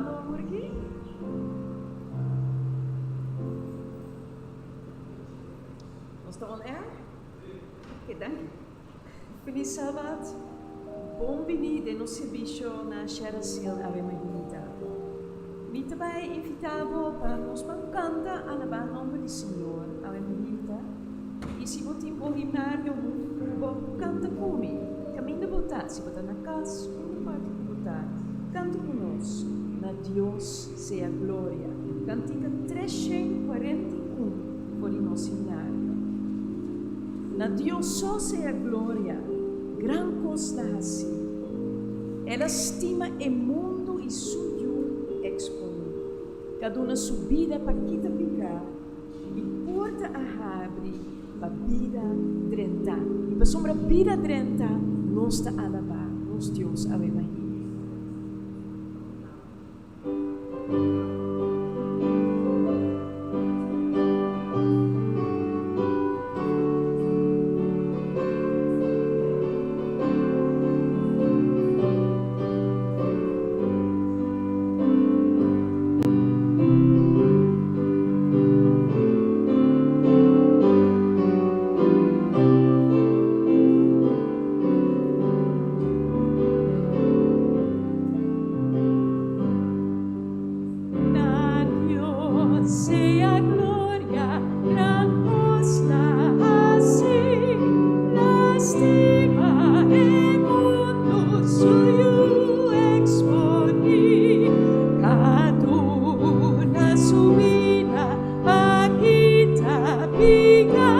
Alabando awor aki. Nos ta on air? Ok, danki. Feliz Sabat. Bon bini den nos servisio na Sherasiel awe mainta. Mi ta bai invita bo pa nos ban kanta alabá nomber di Señor awe mainta. I si bo tin bo himnario huntu ku bo, kanta ku mi. Kaminda bo ta, si bo ta na kas, unda parti ku bo ta, kanta ku nos, Na Dios sea gloria. Kantika 341 for di nos himnario. Na Dios so sea gloria, gran kos ta hasi. El a stima e mundu i su Yu eksponé, k'a duna su bida pa kita piká. I porta a habri pa bida drenta. I pasobra bida drenta, nos ta alabá nos Dios awe mañana. Na Dios sea gloria, gran cos la haci, lastima e mundo su yu exponi, ca duna su bida pa kita pica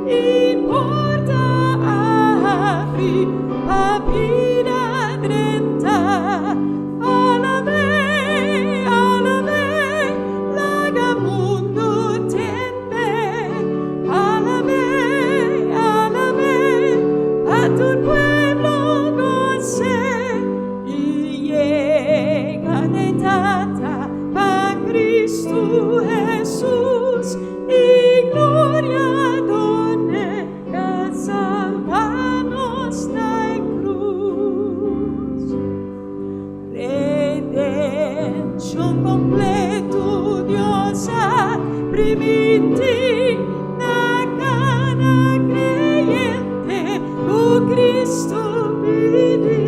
y porta abri pa bida drenta. Alab'é, alab'é, laga mundu tende. Alab'é, alab'é, pa tur pueblo gos'é. I yega n'e Tata pa Cristo Hesus, i gloria dun'é. Ka salba nos na e krus. Redenshon kompletu Dios a primintí na kada kreyente ku Kristu bini.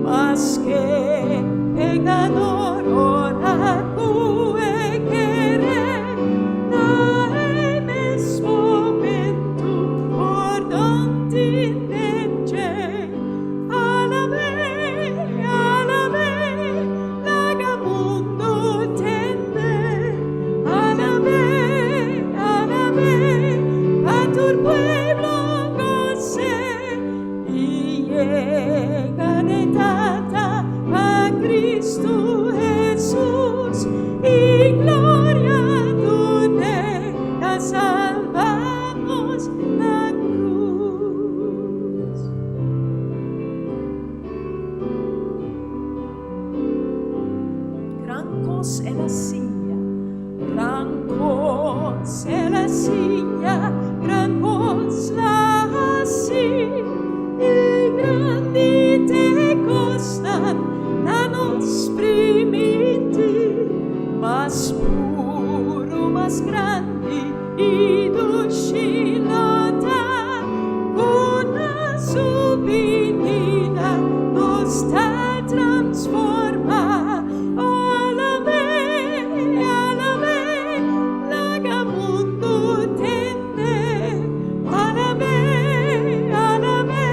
Maske pekador ora ku e kere na e mes momentu pordon tin den dje. Alab'é, alab'é, laga mundu tende. Alab'é, alab'é, pa tur pueblo gos'é. I yega n'e Tata pa Cristo Hesus, i gloria dun'é ta salba nos na cruz. Gran cos el a siña, gran cos el a siña, gran cos la haci, i grandi t'e cosnan na nos primintí, mas puru, mas grandi i dushi lo ta, cu na su binida nos ta transformá. Alab'é, alab'é, laga mundu tende. Alab'é, alab'é,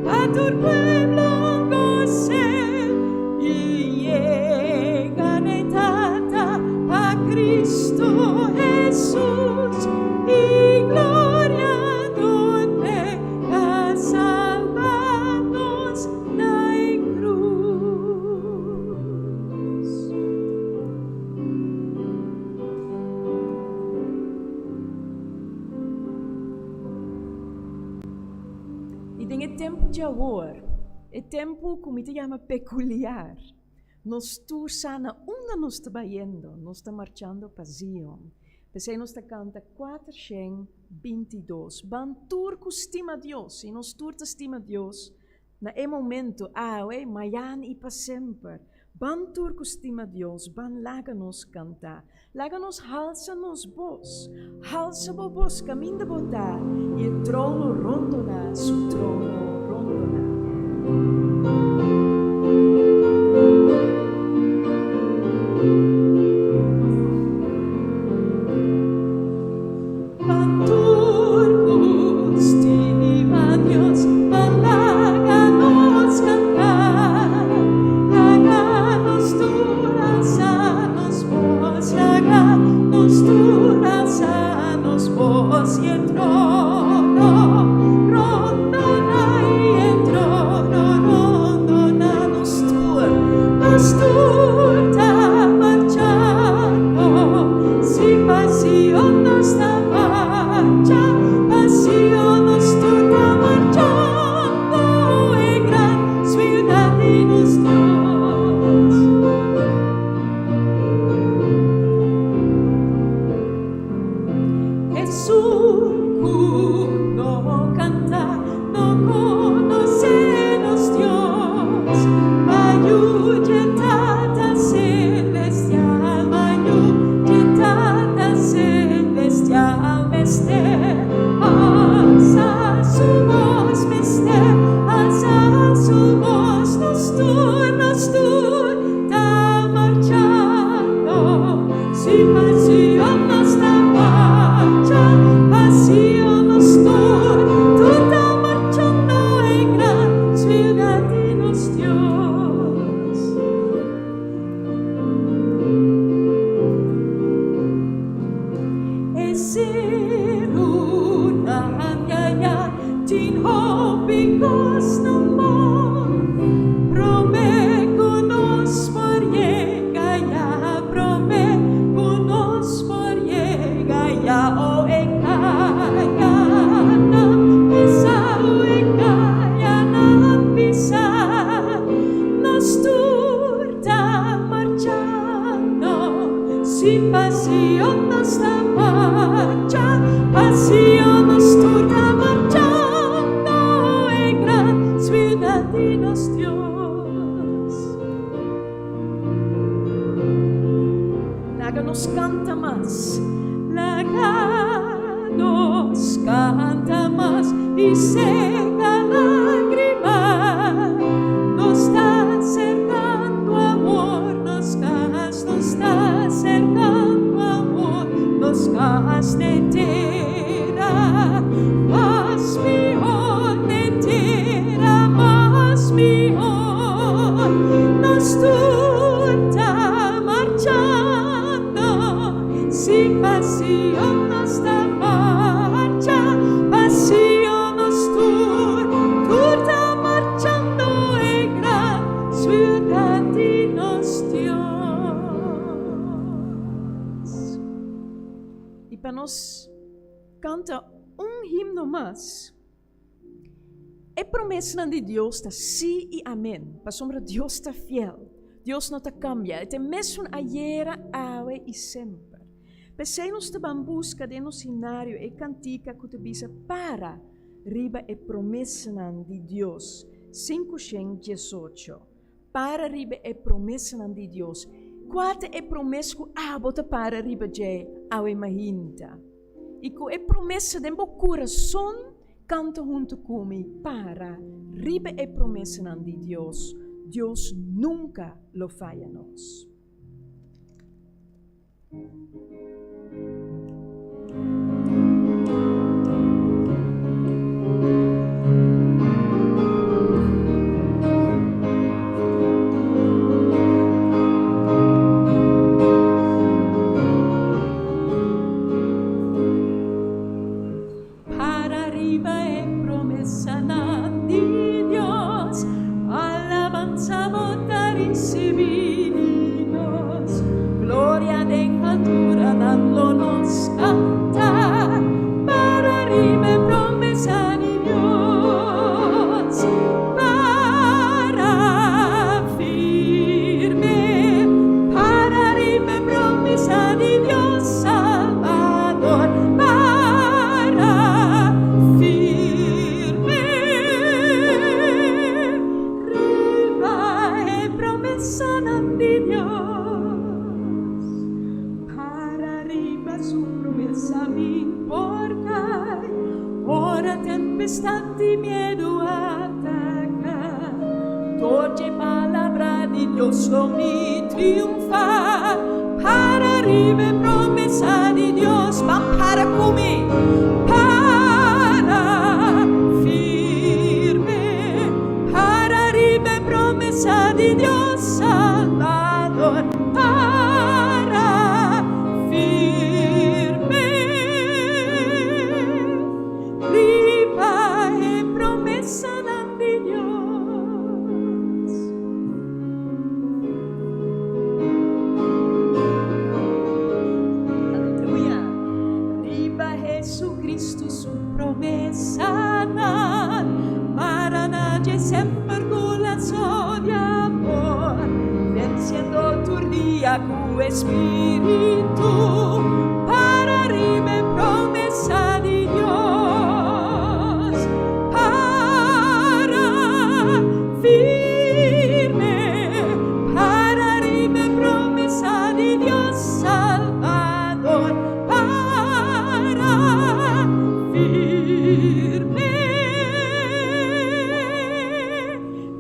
pa tur pueblo gos'é. I yega n'e Tata pa Cristo Hesus, i gloria dun'é pa salba nos na e cruz. I den e tempu dje awor, e tempu ku mi ta yama pekuliar, nos tur sa na unda nos ta bayendo, nos ta marchando pa Zion. P'esei nos ta kanta 422, Ban tur ku stima Dios, i nos tur ta stima Dios na e momentu, awe, mayan i pa semper. Ban tur ku stima Dios, ban laga nos kanta. Laga nos halsa nos bos. Halsa bo bos kaminda bo ta, i e trono rondoná, su trono rondoná. Ban tur ku stima Dios, ban laga nos kanta. Laga nos tur alsa nos bos, laga nos tur alsa nos bos i e trono rondona, i e trono rondona. Nos tur, nos tur ta marchando, si pa Sion nos ta marcha, pa Sion nos tur ta marchando, e gran siudat di nos Dios. Esun ku no kanta no konosé nos Dios, Ma yu dje Tata Selestial, ma yu dje Tata Selestial mester alsa su bos, mester alsa su bos, nos tur, nos tur ta marchando, si pa Sion nos ta marcha, pa Sion nos tur, tur ta marchando e gran ciudad di nos Dios. E serunan yaya tin hopi kos na man, promé ku nos por yega ya, promé ku nos por yega ya, o e kayanan pisa, o e kayanan pisa, nos tur ta marchando, si pa Sion nos ta marcha, pa Sion nos tur ta marchando, e gran siudat di nos Dios. Laga nos kanta mas, laga nos kanta mas i seka lágrima. Nos ta serkando awor nos kas, nos ta serkando awor nos kas den tera. Mas mihor den tera, mas mihor. Nos tur ta marchando, si pa Sion nos ta marcha, pa Sion nos tur, tur ta marchando e gran siudat di nos Dios. I pa nos kanta un himno mas. E promesanan di Dios ta sí i amén, pasobra Dios ta fiel. Dios no ta kambia, e ta e mesun ayera, awe i semper. P'esei nos ta ban buska den nos himnario e kantika ku ta bisa Para riba e promesanan di Dios, 518. Para riba e promesanan di Dios. Kua ta e promes ku abo ta para riba dje awe mainta? I ku e promesa den bo kurason, kanta huntu ku mi, Para riba e promesanan di Dios. Dios nunka lo faya nos. Para riba e promesanan di Dios, alabansa bo ta risibí di nos. Tempestat di miedu ataká, Dor dje palabra di Dios lo mi triunfá. Para riba e promesa di Dios, ban para ku mi, para firme, para riba e promesa di Dios Salbador, para firme. Riba e promesanan di Dios. Aleluya! Riba Jesucristo su promesanan, mara na dje semper ku laso di amor, venciendo tur dia ku e Spiritu, para riba e promesa di Dios. Para firme, para riba e promesa di Dios Salvador. Para firme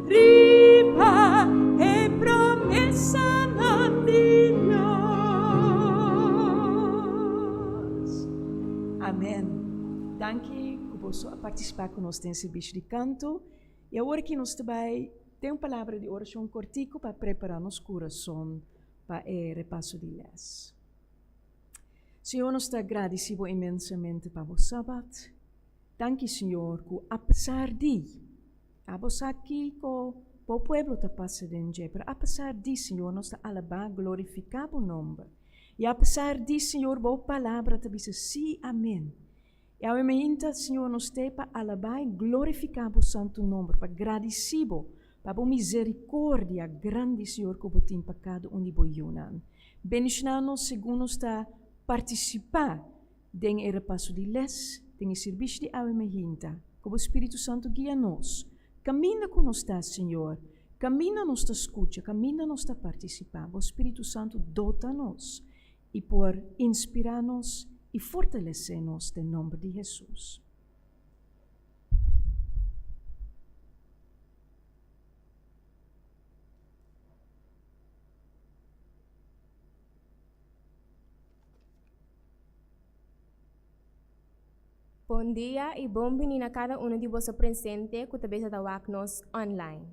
riba e promesanan di Dios. Amen. Danki ku boso a partisipá ku nos den sirbishi di kanto. I awor aki nos ta bai den un palabra di orashon kortiku pa prepará nos kurason pa e repaso di lès. Señor, nos ta gradisí bo inmensamente pa bo Sabat. Danki, Señor, ku apesar di abo sa kiko bo pueblo ta pasa den dje, pero apesar di, Señor, nos ta alabá, glorifiká bo nomber. I apesar di, Señor, bo palabra ta bisa sí, amén. I awe mainta, Señor, nos t'ei pa alabá i glorifiká bo santu nomber, pa gradisí bo pa bo misericordia grandi, Señor, ku bo tin pa kada un di bo yunan. Bendishoná nos segun nos ta partisipá den e repaso di les, den e sirbishi di awe mainta. Ku bo Spiritu Santu guia nos. Kaminda ku nos ta, Señor, kaminda nos ta skucha, kaminda nos ta partisipá, bo Spiritu Santu dota nos i por inspirá nos i fortalesé nos den nomber di Hesus. Bon dia i bon bini na kada uno di boso presente ku ta bisa ta wak nos online.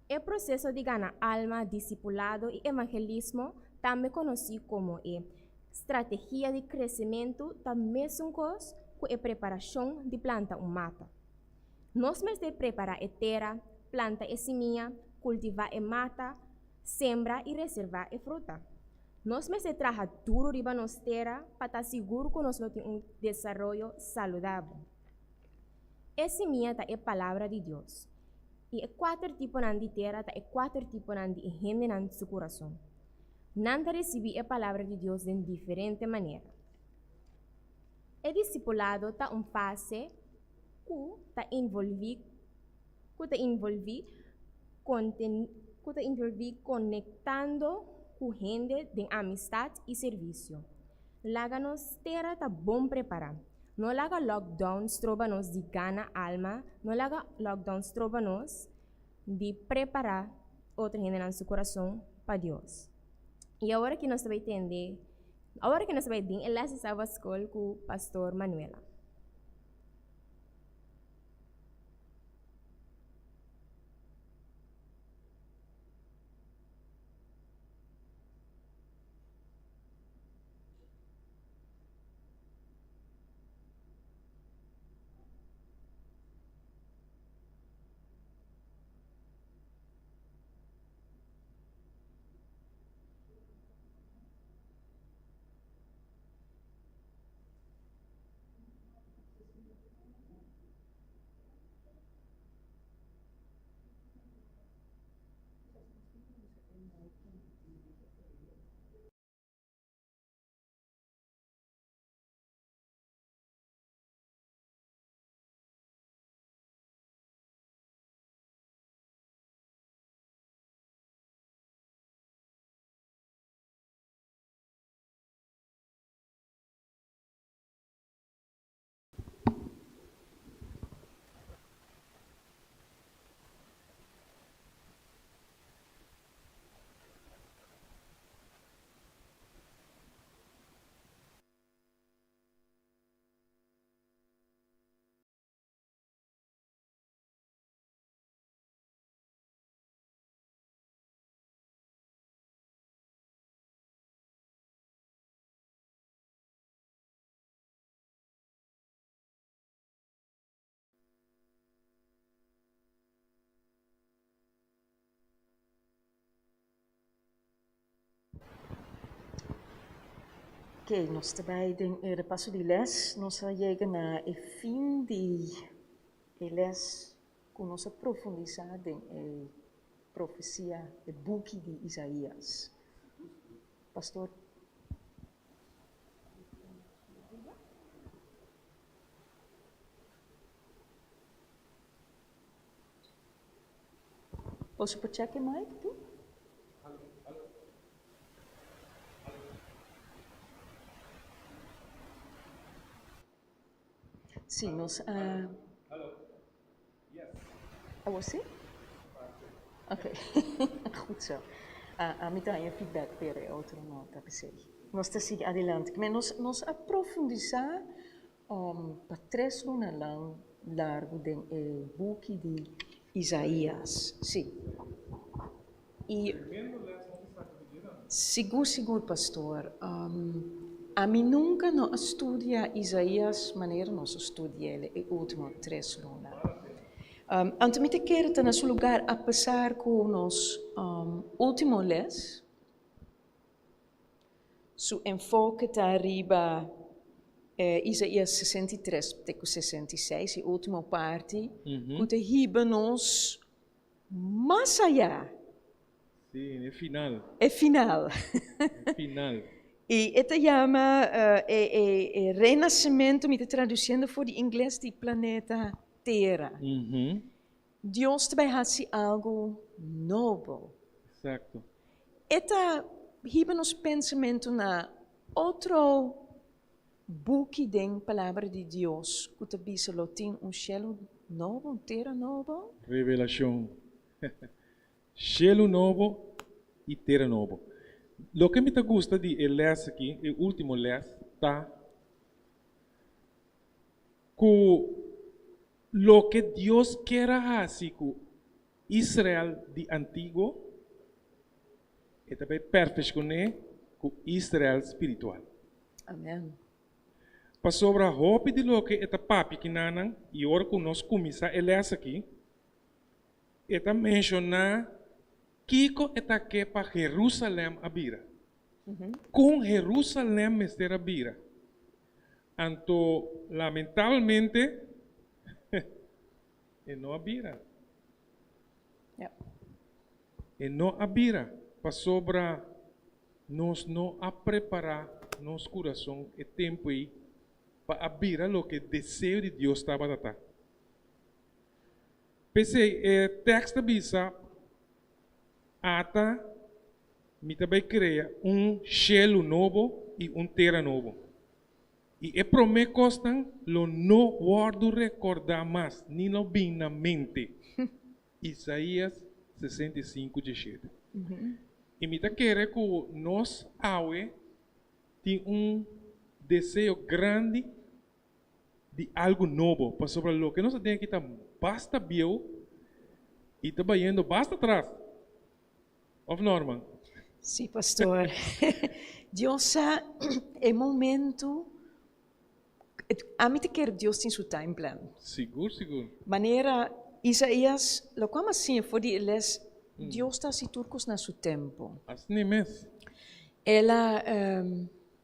E proseso di gana alma, disipulado i evangelismo, tambe konosí komo e strategia di kresementu, ta mesun kos ku e preparashon di planta un mata. Nos mester prepará e tera, planta e simia, kultivá e mata, sembra i reservá e fruta. Nos mester traha duru riba nos tera pa ta sigur ku nos lo tin un desaroyo saludabel. E simia ta e Palabra di Dios. I e kuater tiponan di tera ta e kuater tiponan di e hendenan su kurason. Nan ta risibí e Palabra di Dios den diferente manera. E disipulado ta un fase ku ta involví ku ta involví ku ta involví konektando ku hende den amistat i servisio. Laga nos tera ta bon prepará. No laga lockdown stroba nos di gana alma, no laga lockdown stroba nos di prepará otro hendenan su kurason pa Dios. I awor aki nos ta bai tende, awor aki nos ta bai den e les di Sabbat School ku Pastor Manuela. Ok, nos ta bai den e repaso di les. Nos a yega na e fin di e les ku nos a profundisá den e profesia, e buki di Isaías. Pastor. Boso por check e mic tu? Sí, nos a. Awor sí? Ok, goed zo. Ami ta haña feedback pero e otro no ta p'esei. Nos ta sigui adelante. Kmen nos nos a profundisá pa tres luna lang largu den e buki di Isaías. Sí. I sigur sigur pastor. Ami nunka no a studia Isaías manera nos a studi'el e ultimo tres luna. Anto mi ta kere ta na su lugar apesar ku nos ultimo les su enfoke ta riba Isaías 63 te ku 66, e ultimo parti ku ta hiba nos Mas ayá. Sí, e final. E final. E final. I e ta yama e e e renasementu, mi ta tradusiendo for di ingles, di planeta Tera. Dios ta bai hasi algu nobo. Exacto. E ta hiba nos pensamentu na otro Buki den Palabra di Dios ku ta bisa lo tin un shelu nobo, un tera nobo? Revelashon. Shelu nobo i tera nobo. Loke mi ta gusta di e lès aki, e último lès, ta ku loke Dios kier a hasi ku Israel di antiguo, e ta bai perfekshoné ku Israel spiritual. Amen. Pasobra hopi di loke e ta papia kinanan i ora ku nos kuminsá e lès aki, e ta menshoná kiko e ta ke pa Herusalèm a bira. Kon Herusalèm mester a bira. Anto lamentabelmente e no a bira. E no a bira pasobra nos no a prepará nos kurason e tempu ei pa a bira loke deseo di Dios tabata ta. P'esei e tèks ta bisa, Ata mi ta bai krea un shelu nobo i un tera nobo, i e promé kosnan lo no wòrdu rekordá mas ni lo bin na mente. Isaías 65, 17. I mi ta kere ku nos awe tin un deseo grandi di algu nobo, pasobra loke nos ta den aki ta basta bieu i ta bayendo basta atras. Of no, herman? Sí, pastor. Dios sa e momento. Ami ta kere Dios tin su time plan. Sigur, sigur. Manera Isaías, lokual mi a siña for di e les, Dios ta hasi tur kos na su tempo. Asina mes. El a,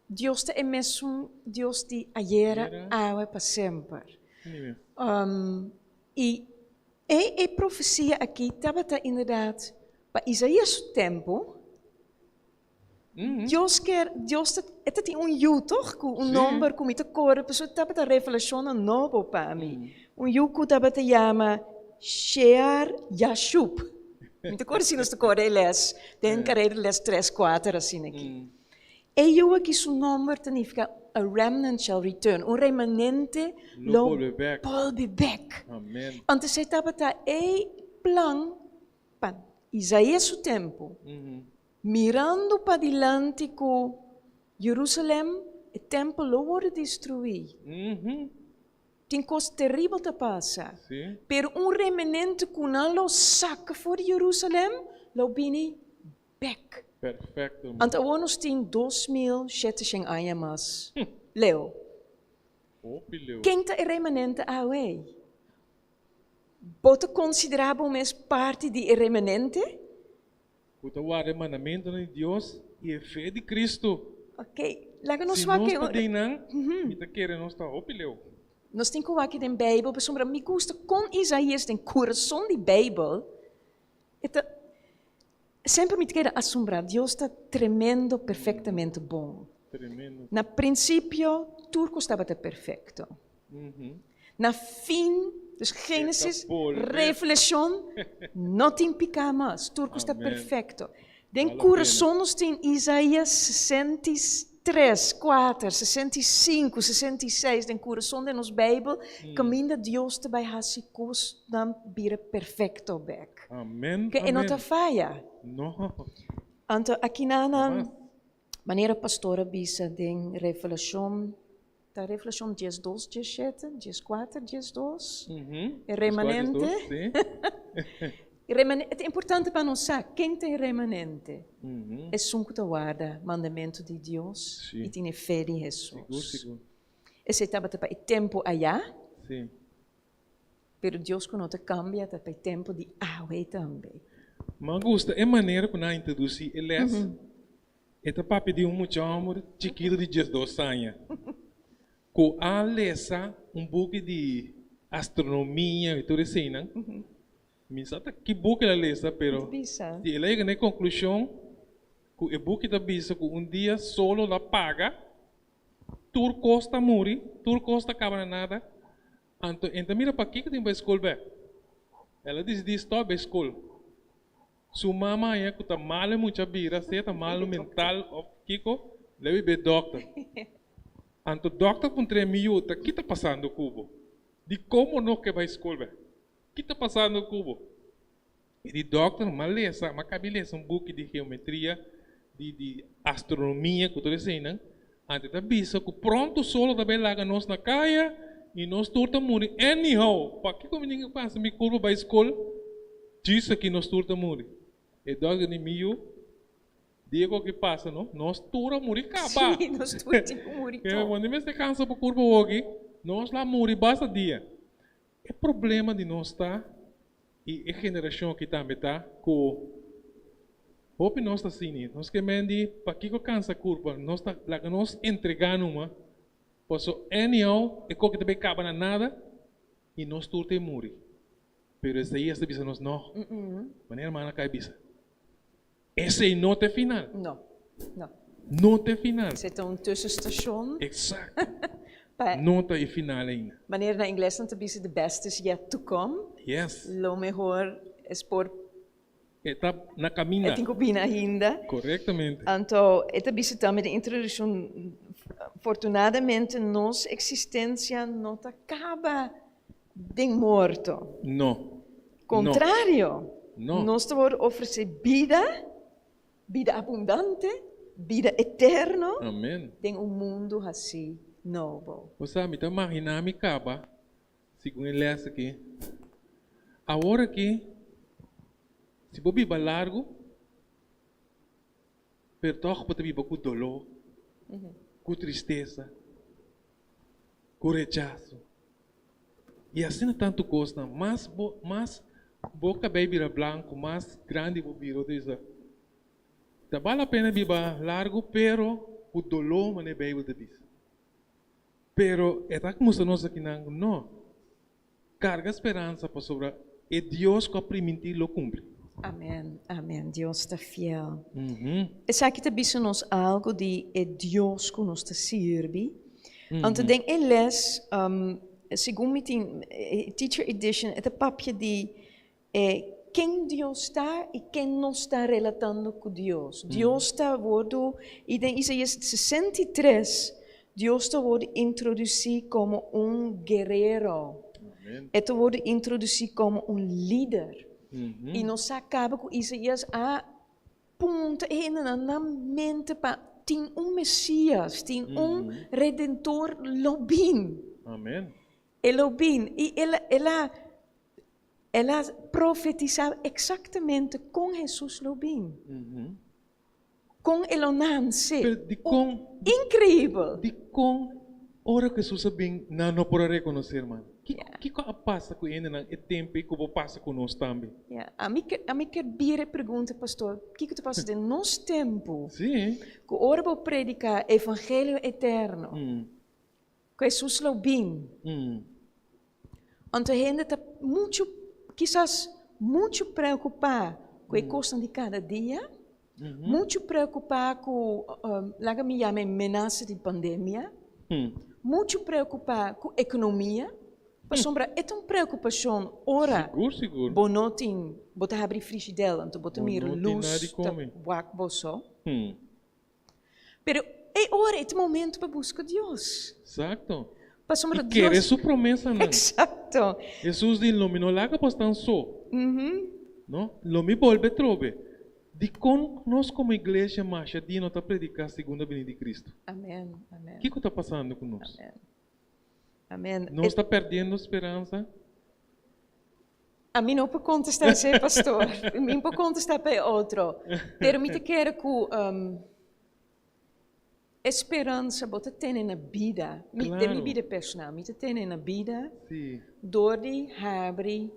Dios ta e mesun Dios di ayera, awe, pa semper. Asina mes. I e e profesia aki tabata inderdat pa Isaías su tempo. Dios kier, Dios ta, e ta tin un yu toch, ku un nomber ku mi ta kore, pasobra tabata revelashonnan nobo pa mi. Un yu ku tabata yama Shear Yashub. Mi ta kore si nos ta kore e les, den kareda di les tres, kuater asina aki. E yu aki su nomber ta nifiká a remnant shall return, un remanente lo bolbe bèk. Anto esei tabata e plan pa Isaías su tempu. Mirando padilanti ku Jerusalèm, e tèmpel lo wòrdu destruí. Tin kos teribel ta pasa. Pero un remanente ku nan lo saka for di Jerusalèm lo bini bèk. Anto awor nos tin 2700 aña mas leu. Ken ta e remanente awe? Bo ta konsiderá bo mes parti di e remanente? Ku ta warda e mandamentunan di Dios i e fe di Kristu. Ok. Laga nos Si wak nos e ta den nan, mi ta kere nos ta hopi leu. Nos tin ku wak den Beibel pasobra mi gusta kon Isaías den kurason di Beibel e ta semper mi ta keda asombrá. Dios ta tremendo perfektamente bon. Tremendo. Na prinsipio tur kos tabata perfekto. Na fin, dus Génesis, Revelashon, no tin piká mas, tur kos ta perfekto. Den kurason nos tin Isaías 63, 4, 65, 66, den kurason den nos Beibel, kaminda Dios ta bai hasi kosnan bira perfekto bèk. Amen, Ke e no ta faya. No. Anto akinanan, manera pastor a bisa den Revelashon Ta Revelashon 12, 17, 14, 12, e remanente. E remanente, ta importante pa nos sa ken ta e remanente. Esun ku ta warda mandamentu di Dios i tin e fe di Hesus. Esei tabata pa e tempu ayá, pero Dios ku no ta kambia ta pa e tempu di awe tambe. Mi a gusta e manera ku nan a introdusí e lès. E ta papia di un mucha hòmber chikitu di 12 aña ku a lesa un buki di astronomia i tur eseinan. Mi sa ta ki buki el a lesa, pero si el a yega na e konklushon ku e buki ta bisa ku un dia solo lo a paga, tur kos ta muri, tur kos ta kaba na nada, anto e ta mira pakiko tin bai skol bèk. El a disidí stòp bai skol. Su mama haña ku ta malu e mucha bira, sea ta malu mental òf kiko, lebe be dòkter. Anto dòkter puntr'é, Mi yu, ta ki ta pasando ku bo? Dikon bo no ke bai skol bè? Ki ta pasando ku bo? E di dòkter, M'a lesa, m'a kabi lesa un buki di geometria, di di astronomia ku tur eseinan, anto e ta bisa ku pronto solo ta bai laga nos na kaya i nos tur ta muri anyhow. Pakiko mi tin ke pasa mi kurpa bai skol djis aki nos tur ta muri? E dòkter di mi yu, dia ku aki pasa no, nos tur a muri kaba. Sí, nos tur tin ku muri tòg. Bo no mester kansa bo kurpa hoki, nos la muri basta dia. E problema di nos ta, i e generashon aki tambe ta, ku hopi nos ta sini, nos ke men di pakiko kansa kurpa, nos ta laga nos entregá numa, paso anyhow e koki ta bay kaba na nada i nos tur ta e muri. Pero Isaías ta bisa nos no, manera hermana Kai bisa, esei no ta e final. No, no. No ta e final. Esei ta un tussenstation. Exacto. No ta e final ainda. Manera na ingles nan ta bisa the best is yet to come. Yes. Lo mehor es por. E ta na caminda. E tin cu bini ainda. Correctamente. Anto e ta bisa tambe den introduccion, fortunadamente nos existencia no ta caba den morto. No. Contrario. No. Nos ta worde ofrece bida. Bida abundante, bida eterno. Amen. Den un mundu hasí nobo. Bo sa, mi ta maginá mi kaba segun e lès aki. Awor aki, si bo biba largu, pero tòg bo ta biba ku doló, ku tristesa, ku rechaso. I asina tantu kosnan. Mas bo mas bo kabei bira blanku, mas grandi bo bira, bo ta bisa, Ta bal la pena biba largu, pero ku doló, manera Beibel ta bisa. Pero e ta mustra nos akinan ku no. Karga speransa pasobra e Dios ku a primintí lo kumpli. Amen, amen. Dios ta fiel. Esaki ta bisa nos algu di e Dios ku nos ta sirbi. Anto den e les, segun mi tin e Teacher Edition, e ta papia di e ken Dios ta i ken nos ta relatando ku Dios. Dios ta wordu, i den Isaías 63, Dios ta wordu introdusí komo un guerero. E ta wordu introdusí komo un lider. I nos sa kaba ku Isaías a punta e hendenan na mente pa tin un Mesías, tin un Redentor lo bin. Amen. E lo bin. I el el a el a profetisá eksaktamente kon Hesus lo bin. Kon e lo nanse. Pero dikon Inkreibel! Dikon? Ora ku Hesus a bin, nan no por a rekonosé, hermano. Kiko, Yeah. kiko a pasa ku hendenan e tempu ei ku bo pasa ku nos tambe? Yeah. Ami ke, ami ke bira e pregunta, pastor, kiko ta pasa den nos tempu Sí. ku ora bo prediká evangelio eterno, ku Hesus lo bin, anto hende ta muchu, kisas muchu preokupá ku e kosnan di kada dia, Muchu preokupá ku, laga mi yama e menasa di pandemia, muchu preokupá ku ekonomia, pasobra e ta un preokupashon ora bo no tin, bo ta habri frishidèl anto bo ta mira lus ta wak bo so. Pero e ora e ta momento pa buska Dios. Exacto. Pasobra I kere Dios. su promesanan. Exacto. Hesus di, Lo mi no laga bos tan so. No, lo mi bolbe trobe. Dikon nos komo iglesia masha dia no ta prediká segunda bini di Kristu? Amen, amen. Kiko ta pasando ku nos? Amen. Amen. Nos ta perdiendo speransa? Ami no por kontestá esei, pastor. Mi por kontestá pa e otro. Pero mi ta kere ku e speransa bo ta tene na bida, mi, den mi bida personal, mi ta tene na bida dor di habri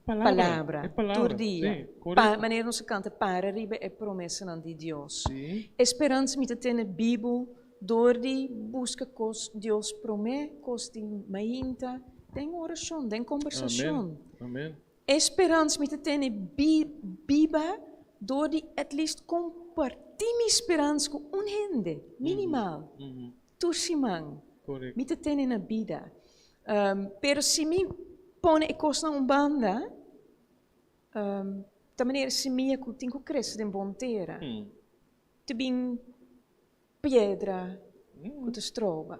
palabra tur dia. Pa, manera nos a kanta, para riba e promesanan di Dios. E speransa mi ta tene bibu Dor di buska kos Dios promé kos di mainta den orashon, den kombersashon. Amen. E speransa mi ta tene biba dor di at least kompartí mi speransa ku un hende, minimal, tur siman. Mi ta tene na bida. Pero si mi pone e kosnan un banda, ta manera simia ku tin ku krese den bon tera. Ta bin piedra ku ta stroba,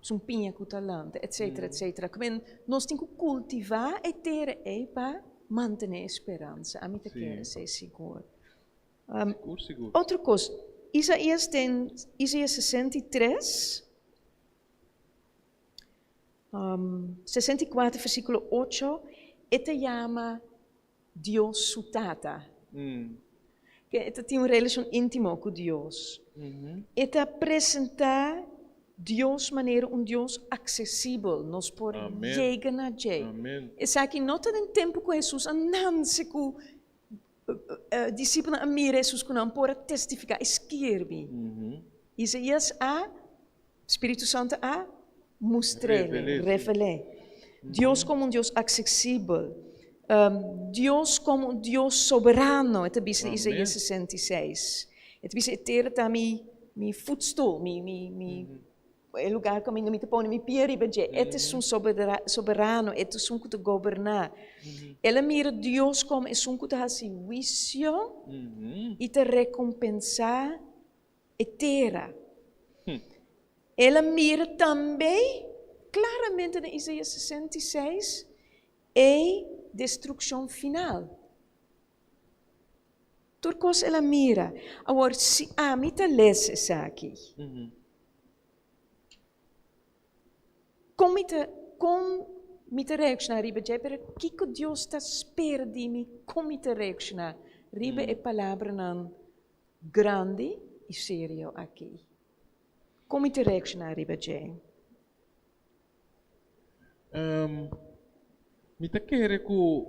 sumpiña ku ta lanta, etcetera, etcetera. Ku men nos tin ku kultivá e tera ei pa mantené e speransa. Ami ta kere esei sigur. Sigur, sigur. Otro kos, Isaías den Isaías 63, 64 versíkulo 8, e ta yama Dios su Tata. Ke e ta tin un relashon íntimo ku Dios. E ta presentá Dios manera un Dios aksesibel, nos por yega na dje. Esaki no ta den tempu ku Hesus a nanse ku disipelnan a mira Hesus ku nan por a testifiká i skirbi. Isaías a Spiritu Santu a mustr'é, revel'é. Dios komo un Dios aksesibel, Dios komo un Dios soberano, e ta bisa den Isaías 66. E ta bisa, e tera ta mi mi futstoel, mi mi mi e lugar kaminda mi ta pone mi pia riba dje. E ta esun soberano, e ta esun ku ta goberná. El a mira Dios komo esun ku ta hasi huisio i ta rekompensá e tera. El a mira tambe klaramente den Isaías 66 e destrukshon final. Tur kos el a mira. Awor, si ami ta lesa esaki, kon mi ta kon mi ta reakshoná riba dje? Pero kiko Dios ta spera di mi? Kon mi ta reakshoná riba e palabranan Grandi i serio aki. Kon mi ta reakshoná riba dje? Mi ta kere ku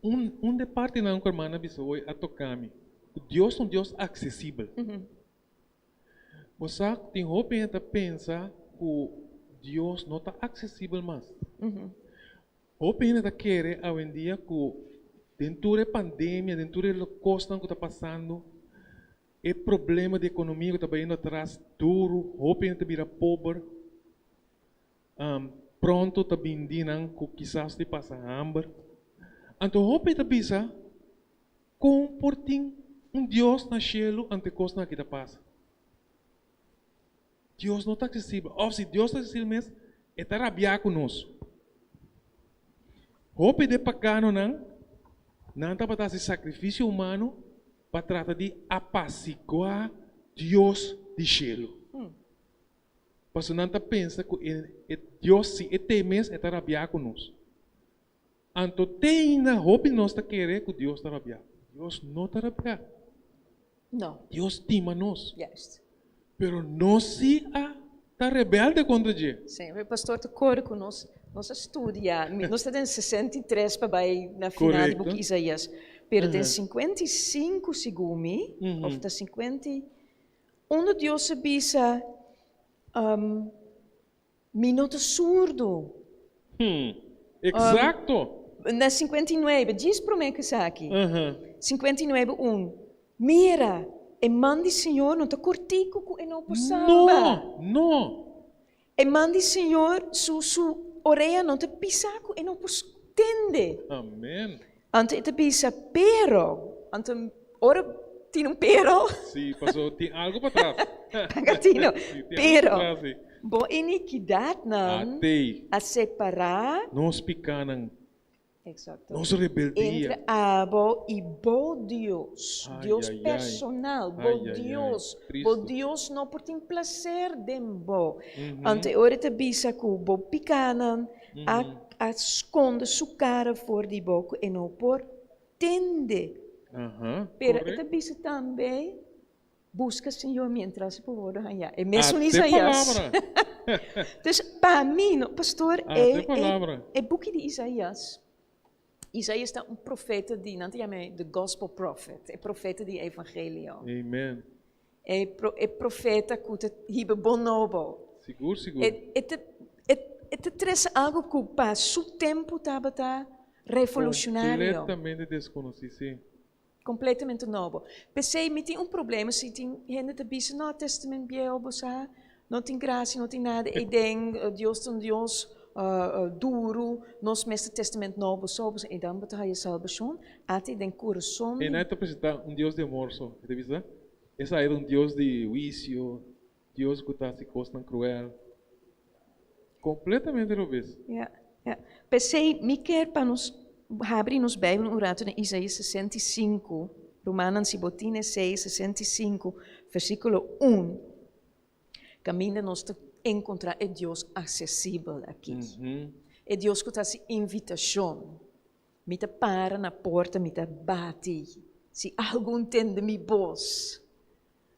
un un de partinan ku hermana bisa hoy a toka mi, ku Dios ta un Dios aksesibel. Bo sa tin hopi hende ta pensa ku Dios no ta aksesibel mas. Hopi hende ta kere awendia ku den tur e pandemia, den tur e kosnan ku ta pasando, e problema di ekonomia ku ta bayendo atras duru, hopi hende ta bira pober, pronto ta bin dinan ku kisas di pasa hamber. Anto hopi ta bisa, kon por tin un Dios na shelu ante e kosnan aki ta pasa? Dios no ta aksesibel. Òf si Dios ta aksesibel mes, e ta rabiá ku nos. Hopi di e paganonan, nan tabata hasi sakrifisio humano pa trata di apasiguá Dios di shelu. Pasobra nan ta pensa ku e Dios, si e t'ei mes, e ta rabiá ku nos. Anto te ainda hopi di nos ta kere ku Dios ta rabiá. Dios no ta rabiá. No. Dios stima nos. Juist. Pero nos sí a. Ta rebelde kontra dje. Sí, mi pastor ta kore ku nos, nos a studia, nos ta den 63 pa bai na final di buki Isaías, pero den 55 segun mi, of ta 50, unda Dios a bisa, Mi no ta surdu. Eksakto. Na 59, djis promé ku esaki, 59, un, Mira, e man di Señor no ta kortiku ku e no por salba. No, no. E man di Señor, su, su orea no ta pisá ku e no por tende. Amen. Anto e ta bisa, Pero, anto ora tin un pero. Sí, paso tin algo patras. Pagatino, Sí, tin algo pero patras, sí. bo inikidatnan Atei. a separá. Nos pikánan. Exacto. Nos rebeldia. Entre abo i bo Dios. Ai, Dios ai, ai. personal, bo Ai, ai, ai. Dios. Bo Tristu. Dios no por tin placer den bo. Anto e ora e ta bisa ku bo pikánan a a skonde su kara for di bo ku e no por tende. Pero e ta bisa tambe, Buska Señor mientras e por wòrdu hañá. E mesun Isaías. Dus pa mi, no, pastor, e e buki di Isaías, Isaías ta un profeta di, nan ta yama the gospel prophet, e profeta di evangelio. Amen. E e profeta ku ta hiba bon nobo. Sigur, sigur. E e ta e e ta trese algu ku pa su tempu tabata revolushonario. Kompletamente deskonosí, sí. Kompletamente nobo. P'esei mi tin un problema si tin hende ta bisa, no, Testament Bieu bo sa, no tin grasia, no tin nada eiden, Dios ta un Dios duru, nos mester Testament Nobo so, pasobra eidan bo ta haya salbashon, ata den kurason di. Einan e ta presentá un Dios di amor so, e ta bisa. Esei ta un Dios di huisio, Dios ku ta hasi kosnan kruel. Kompletamente robes. Ya, ya. P'esei mi kier pa nos habri nos Bijbel un ratu na Isaías 65, rumannan si bo tin esei, 65, versíkulo 1, kaminda nos ta enkontrá e Dios aksesibel aki. E Dios ku ta hasi invitashon. Mi ta para na porta, mi ta bati. Si algun tende mi bos.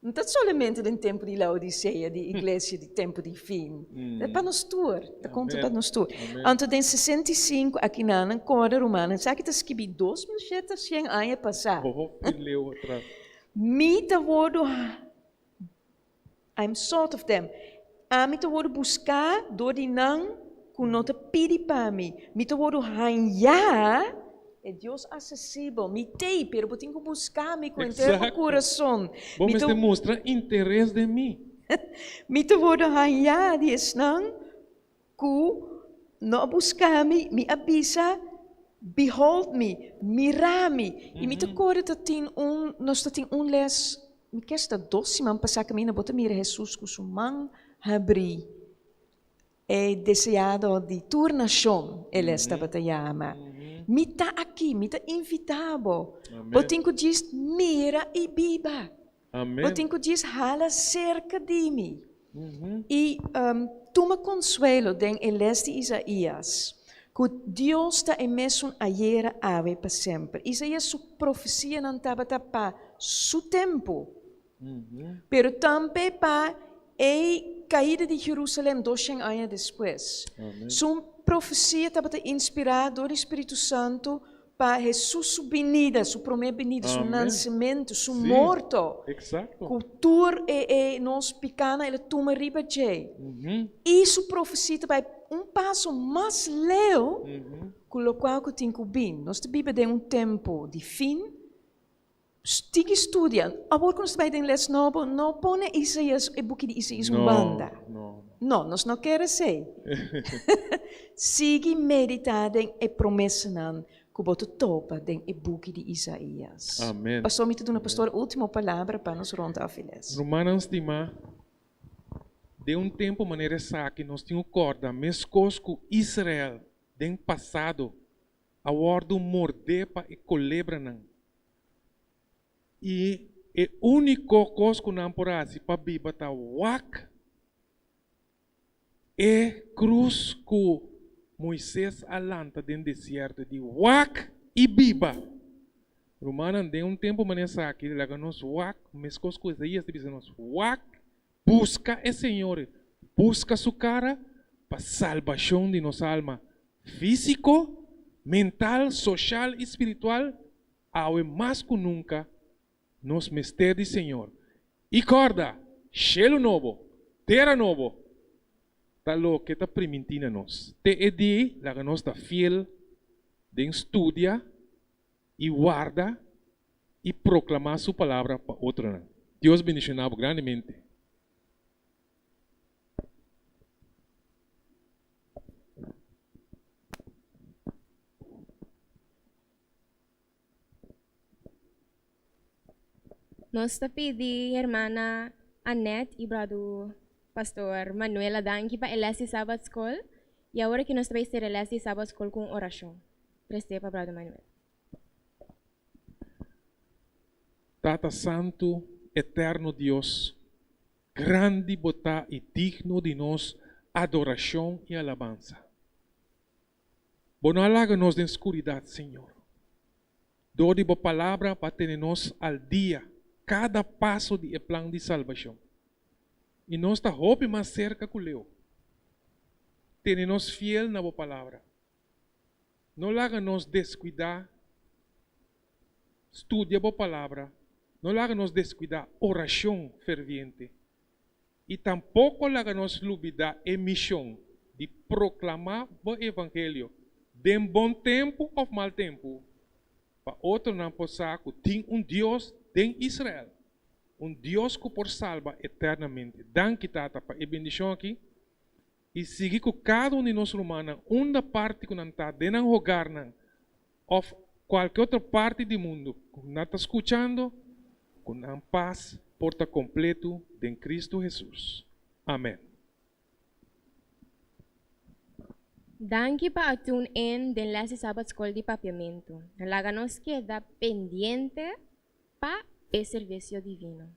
No ta solamente den tempu di Laodisea, di iglesia di tempu di fin. Ta pa nos tur, ta konta pa nos tur. Anto den 65 akinanan kòrda rumannan, esaki ta skibí 2700 aña pasá. Hopi leu atras. Mi ta wòrdu I'm sought of them. Ami ta wòrdu buská dor di nan ku no ta pidi pa mi. Mi ta wòrdu hañá, e Dios asesibel. Mi t'ei, pero bo tin ku buska mi ku henter bo kurason. Bo mester mustra interes den mi. Mi ta wòrdu hañá di esnan ku no a buska mi. Mi a bisa, Behold mi, mira mi. I mi ta kore ta tin un, nos ta tin un les, mi ke sta dos siman pasá kaminda bo ta mira Hesus ku su man habrí. E deseado di tur nashon, el es tabata yama. Mi ta aki, mi ta invitá bo. Bo tin ku djis mira i biba. Bo tin ku djis hala serka di mi. I tuma konsuelo den e les di Isaías, ku Dios ta e mesun ayera, awe i pa semper. Isaías su profesianan tabata pa su tempu. Pero tambe pa e kaida di Jerusalem 200 aña despues. Su profesia tabata inspirá dor di spiritu santu pa Hesus su binida, su promé binida, su nansementu, su morto, ku tur e e nos pikánan el a tuma riba dje. I su profesia ta bai un paso mas leu ku lokual ku tin ku bin. Nos ta biba den un tempu di fin. Tiki studia. Awor ku nos ta bai den les nobo, no pone Isaías, e buki di Isaías un banda. No, nos no kere esei. Sigui meditá den e promesanan ku bo ta topa den e buki di Isaías. Amen. Pastor, mi ta duna pastor e último palabra pa nos rond af e les. Rumannan stimá, den un tempu manera esaki nos tin ku kòrda meskos ku Israel den pasado a wòrdu mordé pa e kolebranan. I e úniko kos ku nan por hasi pa biba ta wak e krus ku Moises a lanta den desierto, di wak i biba. Rumannan, den un tempu manera esaki, laga nos wak, meskos ku Isaías ta bisa nos, wak, buska e Señor. Buska su kara pa salbashon di nos alma físiko, mental, soshal i spiritual, awe mas ku nunka nos mester di Señor. I kòrda, shelu nobo, tera nobo ta loke ta primintí na nos. Te e dia ei, laga nos ta fiel den studia i warda i proklamá su palabra pa otronan. Dios bendishoná bo grandemente. Nos ta pidi hermana Annette i bradu pastor Manuela danki pa e les di Sabbat School. I awor aki nos ta bai sera e les di Sabbat School ku un orashon. Presté pa bradu Manuel. Tata Santu, Eterno Dios, grandi Bo ta i digno di nos adorashon i alabansa. Bo no a laga nos den skuridat, Señor. Dor di Bo Palabra Bo a tene nos al dia kada paso di e plan di salbashon. I nos ta hopi mas serka ku leu. Tene nos fiel na Bo Palabra. No laga nos deskuidá studia Bo Palabra, no laga nos deskuidá orashon ferviente. I tampoko laga nos lubidá e mishon di proklamá bo evangelio den bon tempu òf mal tempu, pa otronan por sa ku tin un Dios den Israel, un Dios ku por salba eternamente. Danki, Tata, pa e bendishon aki, i sigui ku kada un di nos rumannan unda parti ku nan ta den nan hogarnan òf kualke otro parti di mundu ku nan ta skuchando, ku nan pas por ta kompletu den Kristu Hesus. Amèn. Danki pa a tune in den les di Sabbat Skol di Papiamentu. Laga nos keda pendiente pa e servisio divino.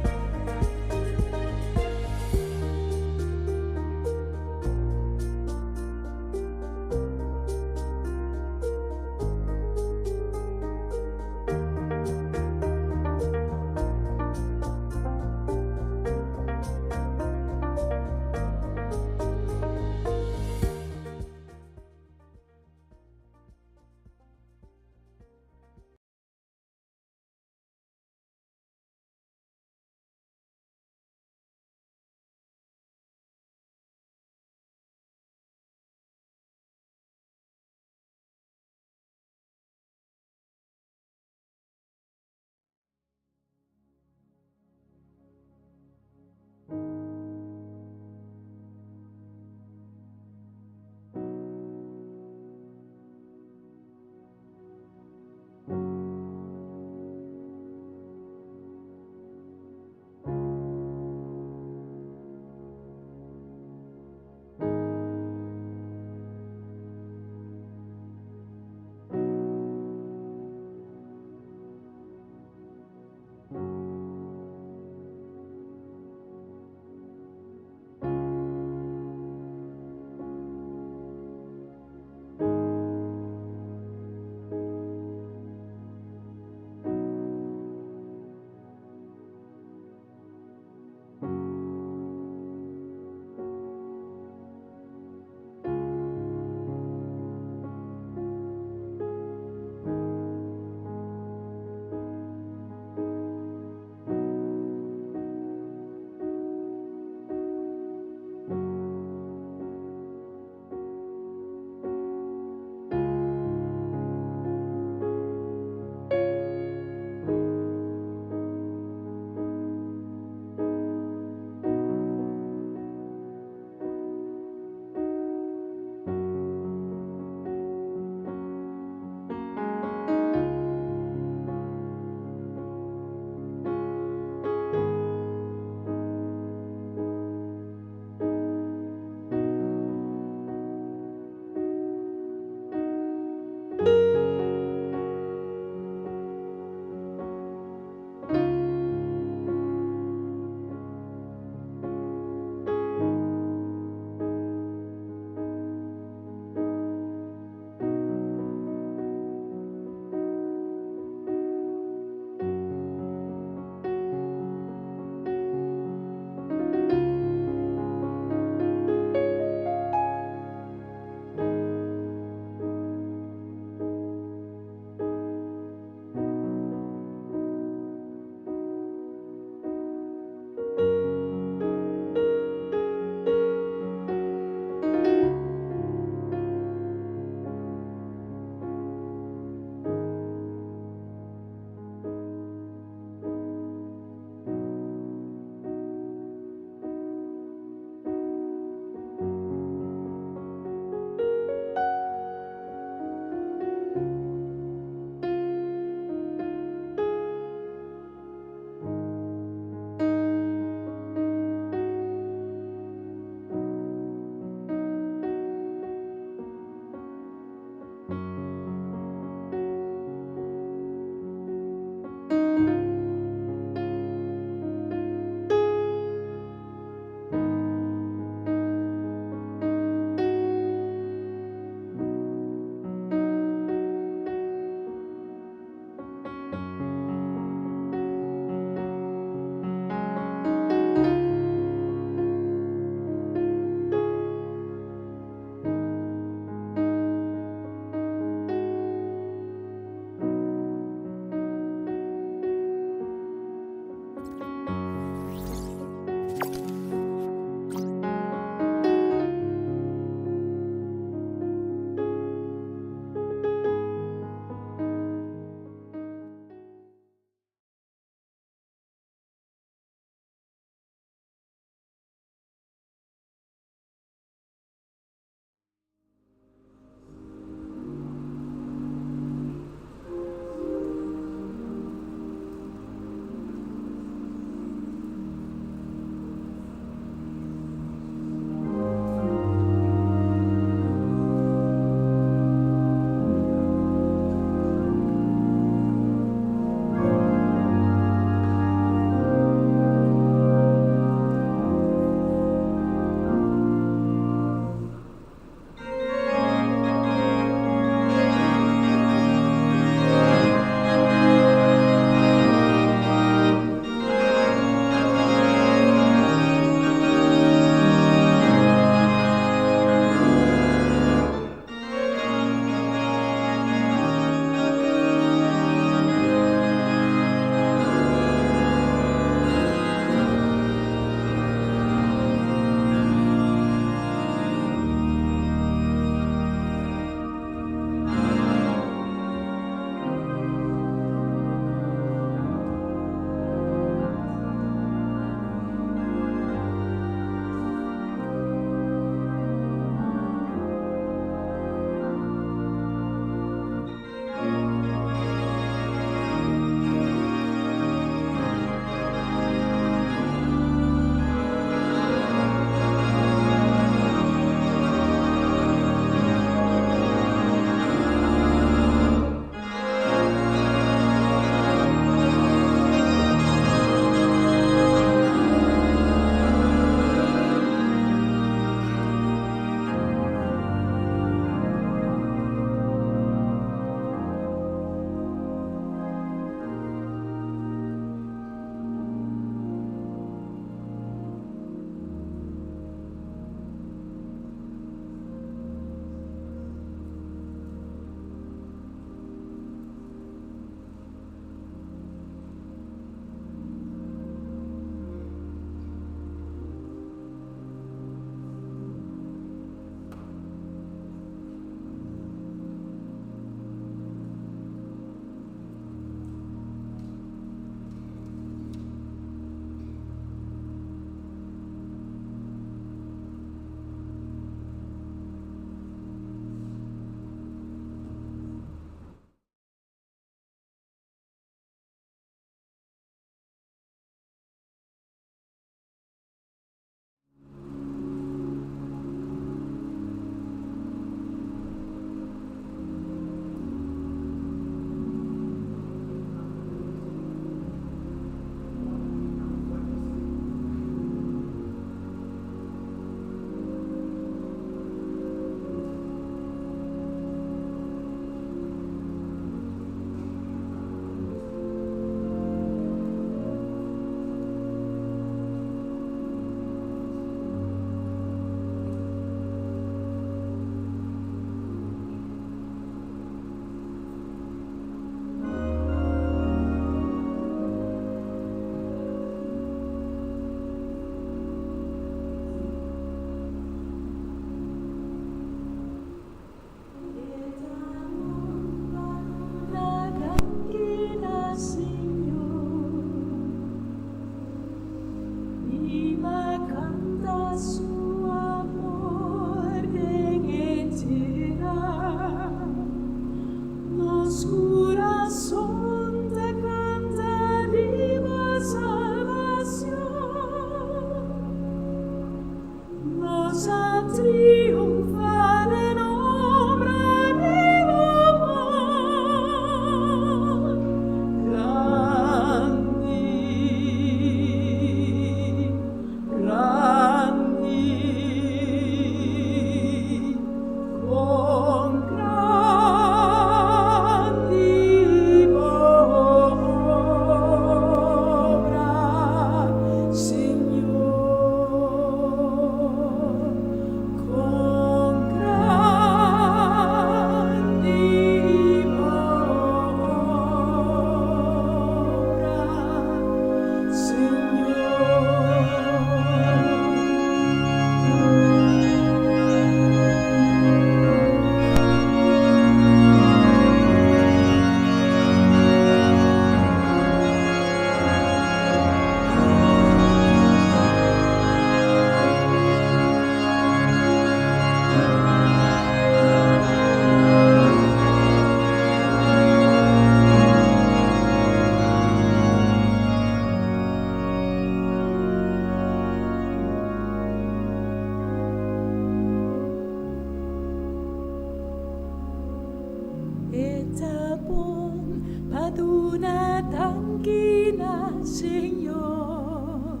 Ta bon pa duna danki na Señor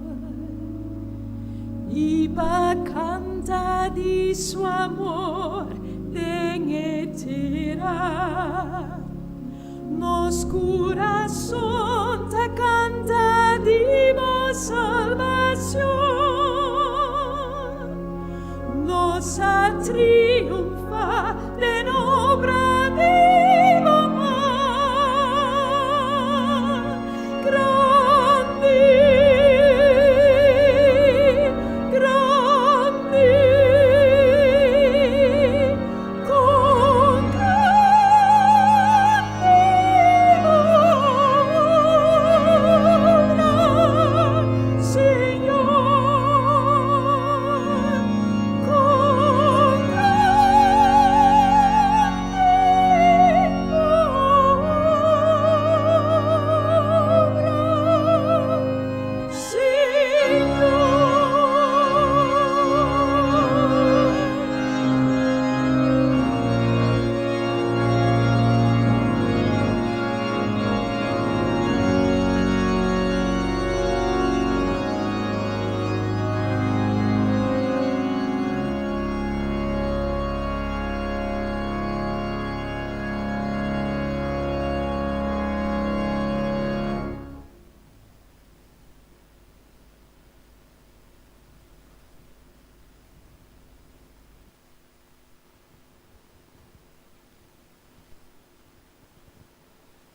i pa kanta di su amor den e tera. Nos kurason ta kanta di bo salbashon. Nos a triunfá den obra di bo man. Grandi, grandi, con grandi obra, Señor, con grandi obra, Señor.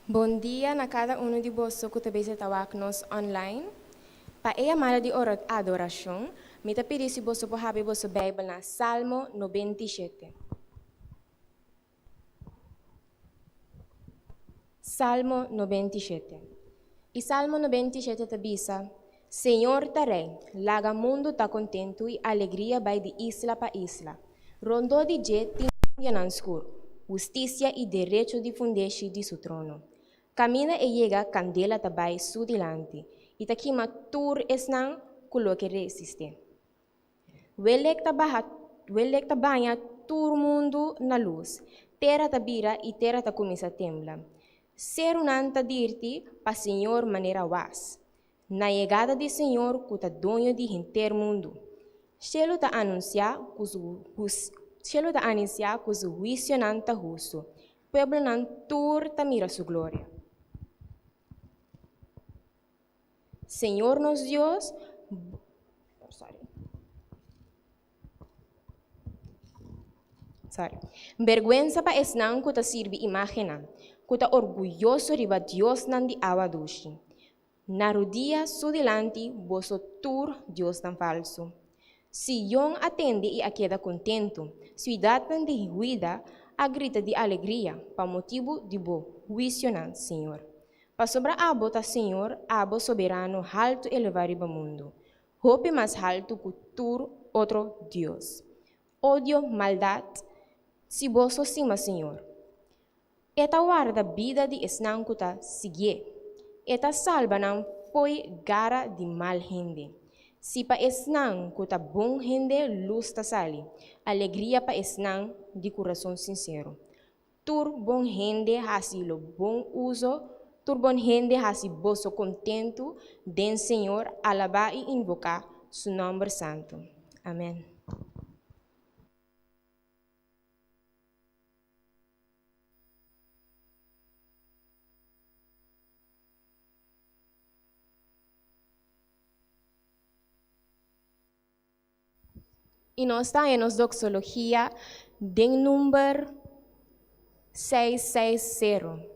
Bon dia na kada unu di boso ku ta bezig ta wak nos online. Pa e yamada di adorashon, mi ta pidi si boso por habri boso Beibel na Salmo 97. Salmo 97. I Salmo 97 ta bisa, Señor ta Rei, laga mundu ta kontentu i alegria bai di isla pa isla. Rondó di dje tin nubianan skur, hustisia i derecho di fundeshi di su trono. Kaminda e yega kandela ta bai su dilanti i ta kima tur esnan ku lo ke resist'é. Welek ta baha, welek ta baña tur mundu na lus. Tera ta bira i tera ta kuminsá tembla. Serunan ta dirti pa Señor manera was. Na yegada di Señor ku ta doño di henter mundu. Shelu ta anunsiá ku su shelu ta anunsiá ku su huisionan ta hustu. Pueblonan tur ta mira su gloria. Señor nos Dios, sorry. Sorry. Bergwensa pa esnan ku ta sirbi imágennan, ku ta orguyoso riba diosnan di awa dushi. Na rudia su dilanti boso tur diosnan falsu. Sion a tende i a keda kontentu, siudatnan di Huida a grita di alegria pa motibu di bo huisionan, Señor. Pasobra abo ta Señor, abo Soberano haltu elevá riba mundu, hopi mas haltu ku tur otro dios. Odio maldat, si boso stima Señor. E ta warda bida di esnan ku ta siguié, e ta salba nan fo'i gara di mal hende. Si pa esnan ku ta bon hende lus ta sali, alegria pa esnan di kurason sinsero. Tur bon hende hasi lo bon uso, tur bon hende hasi boso kontentu den Señor, alabá i invoká su nòmber santu. Amèn. I nos ta haña nos doxologia den number 660.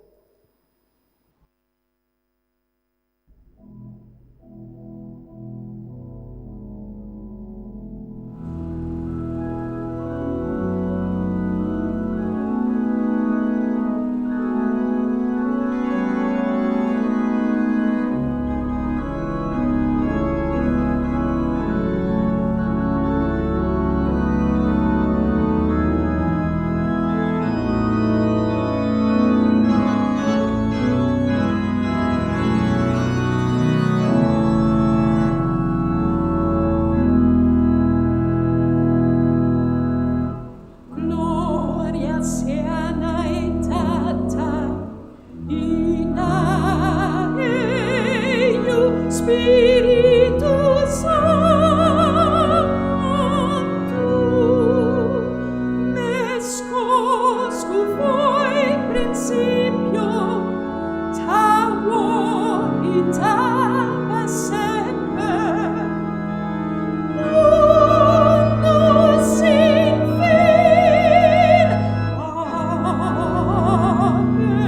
Spiritu Santu, meskos ku fo'i prinsipio, ta awor i ta pa semper. Mundu sin fin. Amen.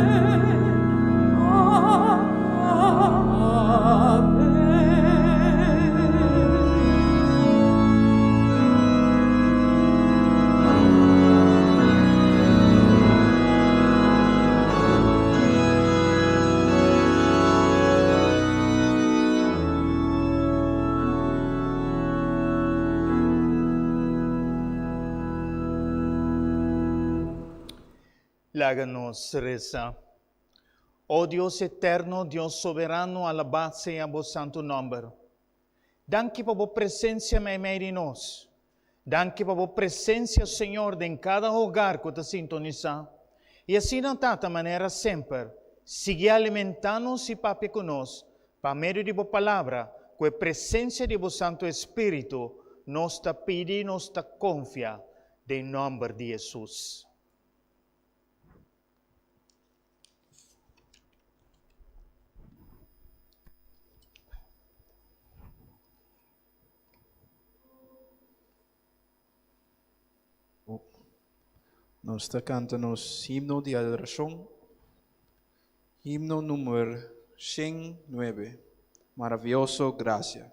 Amen. Laga nos resa. O Dios eterno, Dios soberano, alabá sea bo santu nòmber. Danki pa bo presensia meimei di nos. Danki pa bo presensia, Señor, den kada hogar ku ta sintonisá. I asina, Tata, manera semper, sigui alimentá nos i papia ku nos pa medio di bo Palabra, ku e presensia di bo Santu Espíritu, nos ta pidi i nos ta konfia den nòmber di Hesus. Nos ta kanta nos himno di adorashon, himno number 109, Maravioso Gracia.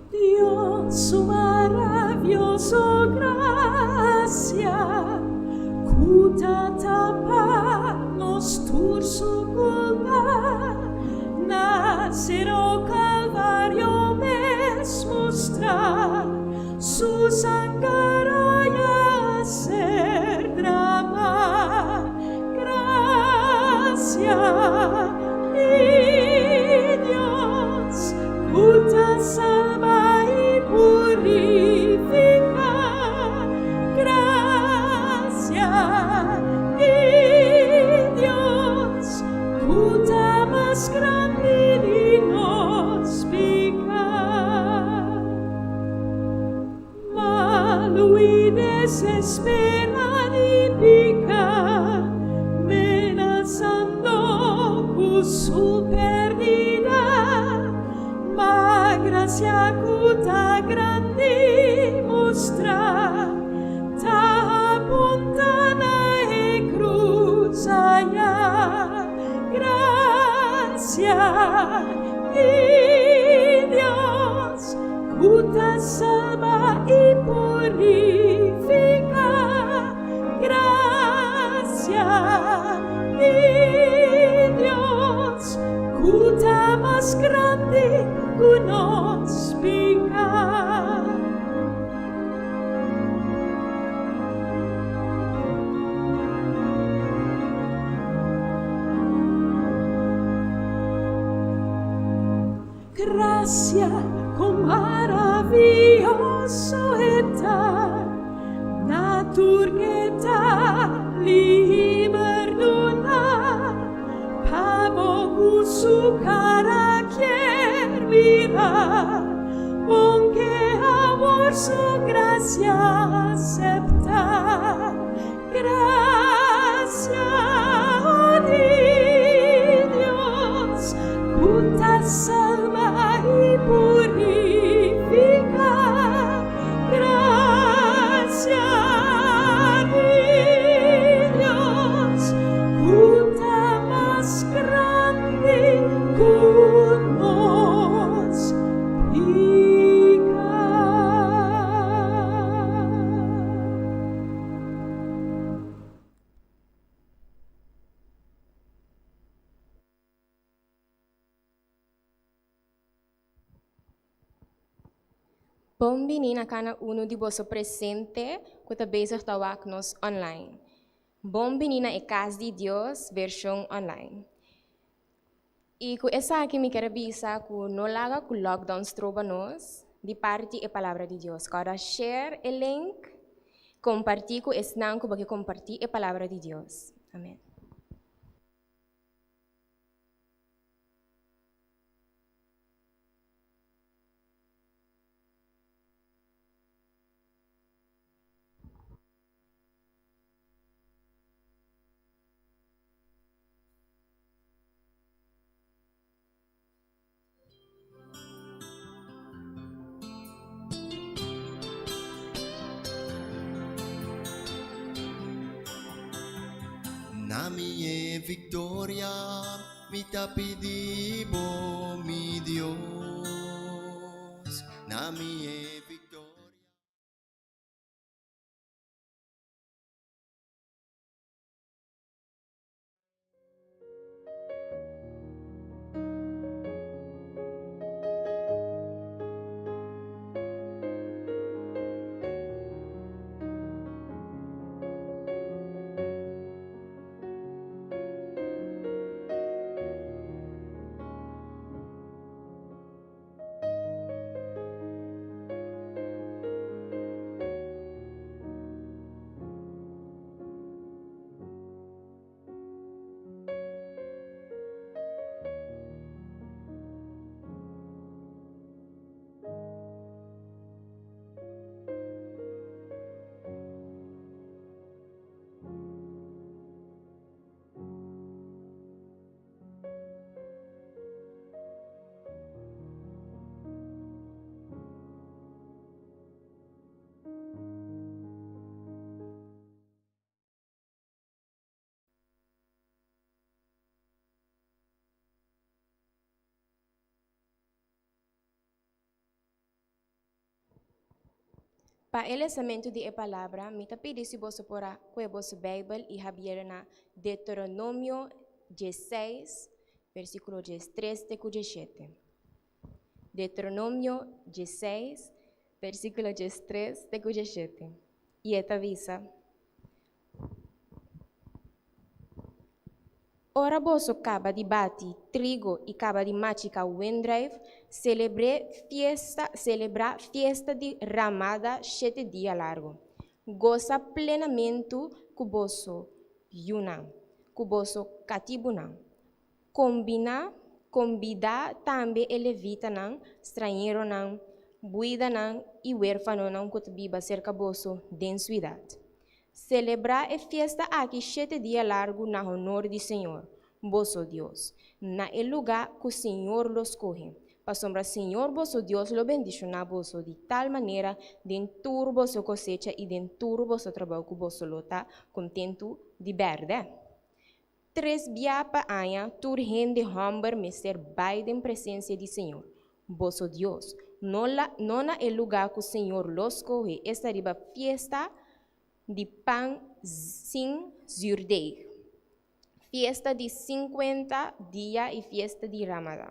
Dios su maravioso gracia, ku ta tapa nos tur su kulpa, na Sero Kalvario mes mustra, su sanger a ser drama. Gracia di Dios, ku ta salba i purifiká. Gracia di Dios, ku ta mas grandi di nos piká. Malu i desesperá di piká, menasando ku su pèrdida, ma grasia ku ta grandi mustra, ta apuntá na e krus aya. Grasia di Dios, ku ta salba i purifiká. Grasia di Dios, ku ta mas grandi ku nos piká. Grasia, kon maravioso e ta, na tur ke ta liber duna, pa bo ku su kara kier mira, bon ke awor su grasia aseptá. Grasia di Dios, ku ta salba i purifiká. Grasia di Dios, ku ta mas grandi ku nos piká. Bon bini na kada unu di boso presente ku ta bezig ta wak nos online. Bon bini na e Kas di Dios vershon online. I ku esaki mi ker a bisa ku no laga ku lockdown stroba nos di parti e Palabra di Dios. Kòrda share e link, kompartí ku esnan ku bo ke kompartí e Palabra di Dios. Amen. Na mi e victoria, mi ta pidi bo, mi Dios. Na mi e victoria. Pa e lesamentu di e Palabra, mi ta pidi si boso por a kue boso Beibel i habiel na Deuteronomio diesseis, versíkulo diestres te ku diesshete. Deuteronomio diesseis, versíkulo diestres te ku diesshete. I e ta bisa. Ora boso kaba di bati trigo i kaba di machiká wendruif, selebr'é fiesta, selebrá fiesta di Ramada shete dia largu. Gosa plenamentu ku boso yunan, ku boso katibunan. Kombiná, kombidá tambe e levitanan, strañeronan, buidanan i wérfanonan ku ta biba serka boso den suidat. Selebrá e fiesta aki shete dia largu na honor di Señor, boso Dios, na e lugá ku Señor lo skohe, pasobra Señor boso Dios lo bendishoná boso di tal manera den tur boso kosecha i den tur boso trabou ku boso lo ta kontentu di bèrdè. Tres bia pa aña tur hende hòmber mester bai den presensia di Señor, boso Dios, no la no na e lugá ku Señor lo skohe, esta riba fiesta di pan sin zürdeig, fiesta di sinkuenta dia i fiesta di Ramada.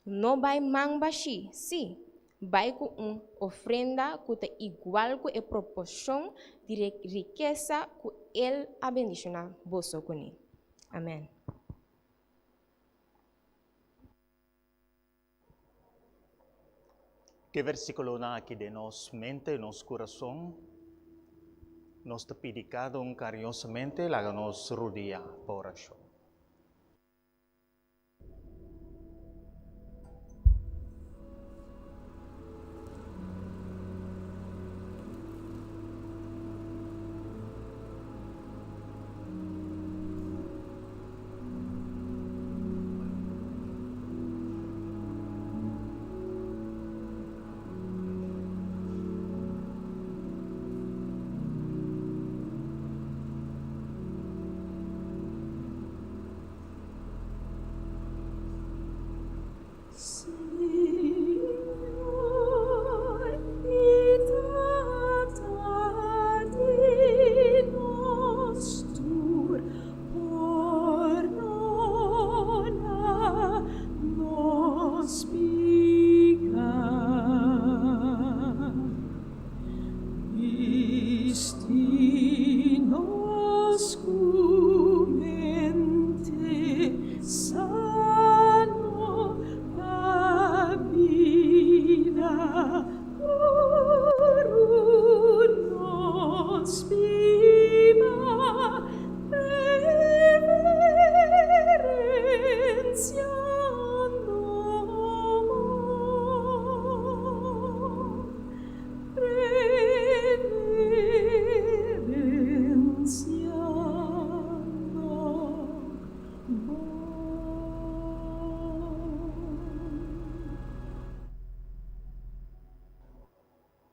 No bai man bashí, sí, bai ku un ofrenda ku ta igual ku e proporshon di rikesa ku El a bendishoná boso kuné. Amèn. Ke versíkulonan aki den nos mente i nos kurason, nos ta pidi kada un kariñosamente laga nos rudia pa orashon.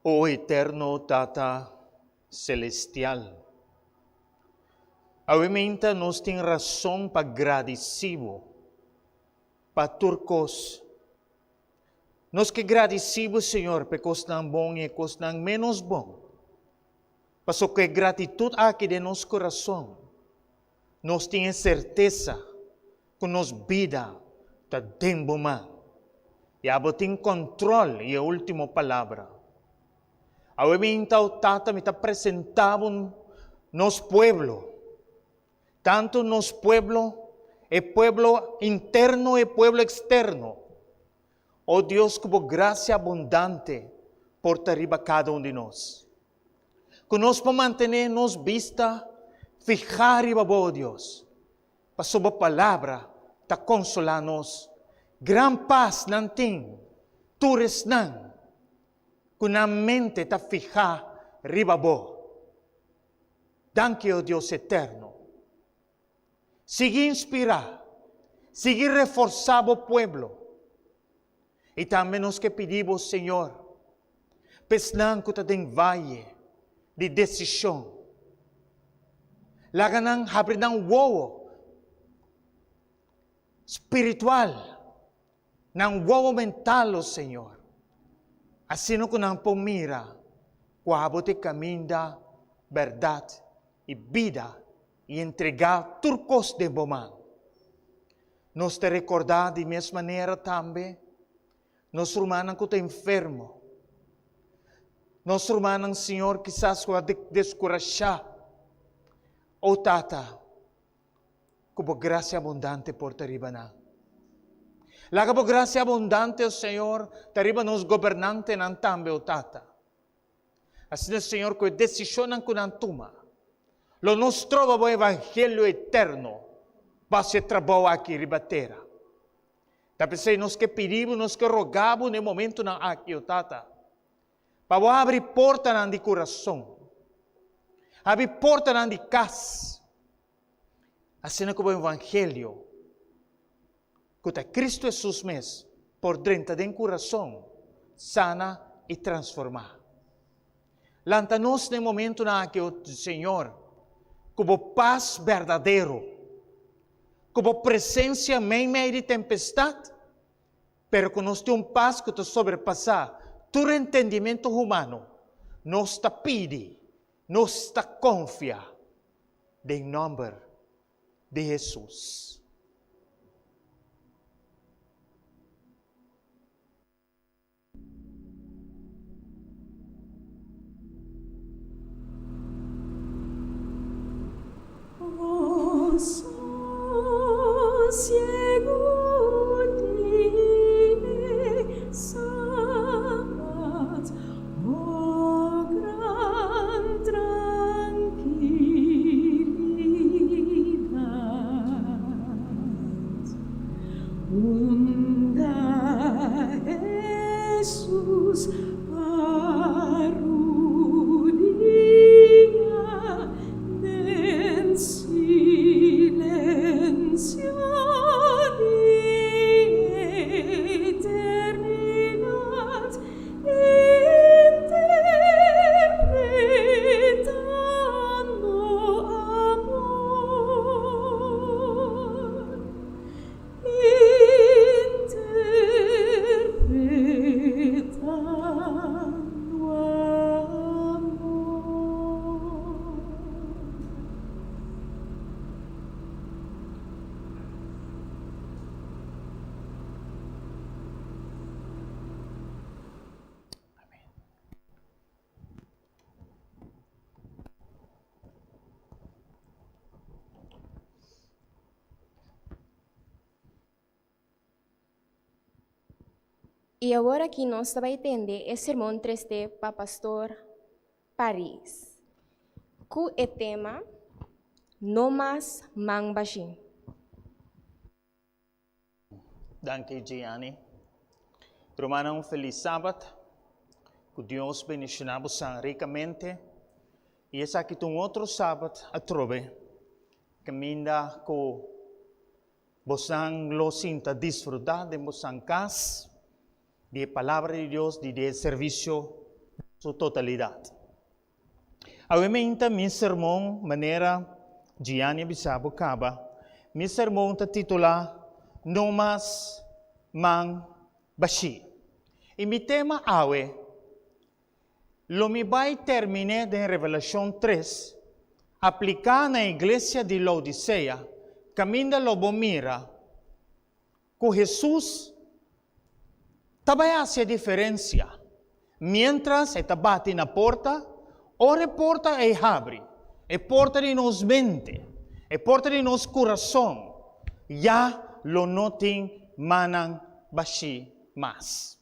O Eterno Tata Celestial, awe meinta nos tin rason pa gradisí Bo pa tur kos. Nos ke gradisí Bo, Señor, pa e kosnan bon i e kosnan ménos bon. Pasobra ku e gratitut aki den nos kurason, nos tin e sertesa ku nos bida ta den Bo man i abo tin kòntròl i e último palabra. Awe mi inta, o Tata, mi ta presentá Bo nos pueblo, tantu nos pueblo, e pueblo interno i e pueblo eksterno. O Dios, ku Bo grasia abundante por ta riba kada un di nos. Ku nos por mantené nos bista fihá riba Bo, o Dios. Pasobra bo palabra ta konsolá nos. Gran pas nan tin tur esnan ku nan mente ta fihá riba bo. Danki, o Dios eterno. Sigui inspirá, sigui reforsá bo pueblo. I tambe nos ke pidi bo, Señor, pa esnan ku ta den vaye di desishon, laga nan habri nan wowo spiritual, nan wowo mental, o Señor, asina ku nan por mira ku abo ta e kaminda, bèrdat i bida i entregá tur kos den bo man. Nos ta rekordá di mes manera tambe nos rumannan ku ta enfermo, nos rumannan, Señor, kisas ku a deskurashá. O Tata, ku bo grasia abundante por ta riba nan. Laga bo grasia abundante, o Señor, ta riba nos gobernantenan tambe, o Tata. Asina, Señor, ku e desishonnan ku nan tuma, lo no stroba bo evangelio eterno pa hasi e trabou aki riba tera. Ta p'esei nos ke pidi bo, nos ke roga bo na e momentunan aki, o Tata, pa bo habri portanan di kurason, habri portanan di kas, asina ku bo evangelio, ku ta Cristo Hesus mes, por drenta den kurason, sana i transformá. Lanta nos na e momentunan aki, o Señor, ku bo pas berdadero, ku bo presensia meimei di tempestat, pero ku nos tin un pas ku ta sobrepasá tur entendimentu humano. Nos ta pidi, nos ta konfia den nòmber di Hesus. O sosiegu di e Sabat, O gran trankilidat, Unda Hesus parudia den silensio di eternidat. Interpretando amor. Interpretando amor. I awor aki nos ta bai tende e sermon treste pa Pastor Paris ku e tema No mas man bashí. Danki Gianni. Rumannan un felis Sabat. Ku Dios bendishoná bosan rikamente. I esaki ta un otro Sabat atrobe kaminda ku bosan lo sinta disfrutá den bosan kas di e Palabra di Dios, di e servisio. su totalidat. Awe meinta mi sermon manera Gianni a bisa bo kaba, mi sermon ta titulá No mas man bashí. I mi tema awe lo mi bai terminé den Revelashon tres, apliká na iglesia di Laodisea, kaminda lo bo mira ku Hesus ta bai hasi e diferensia miéntras e ta bati na porta, ora e porta ei habri, e porta di nos mente, e porta di nos kurason, ya lo no tin mannan bashí mas.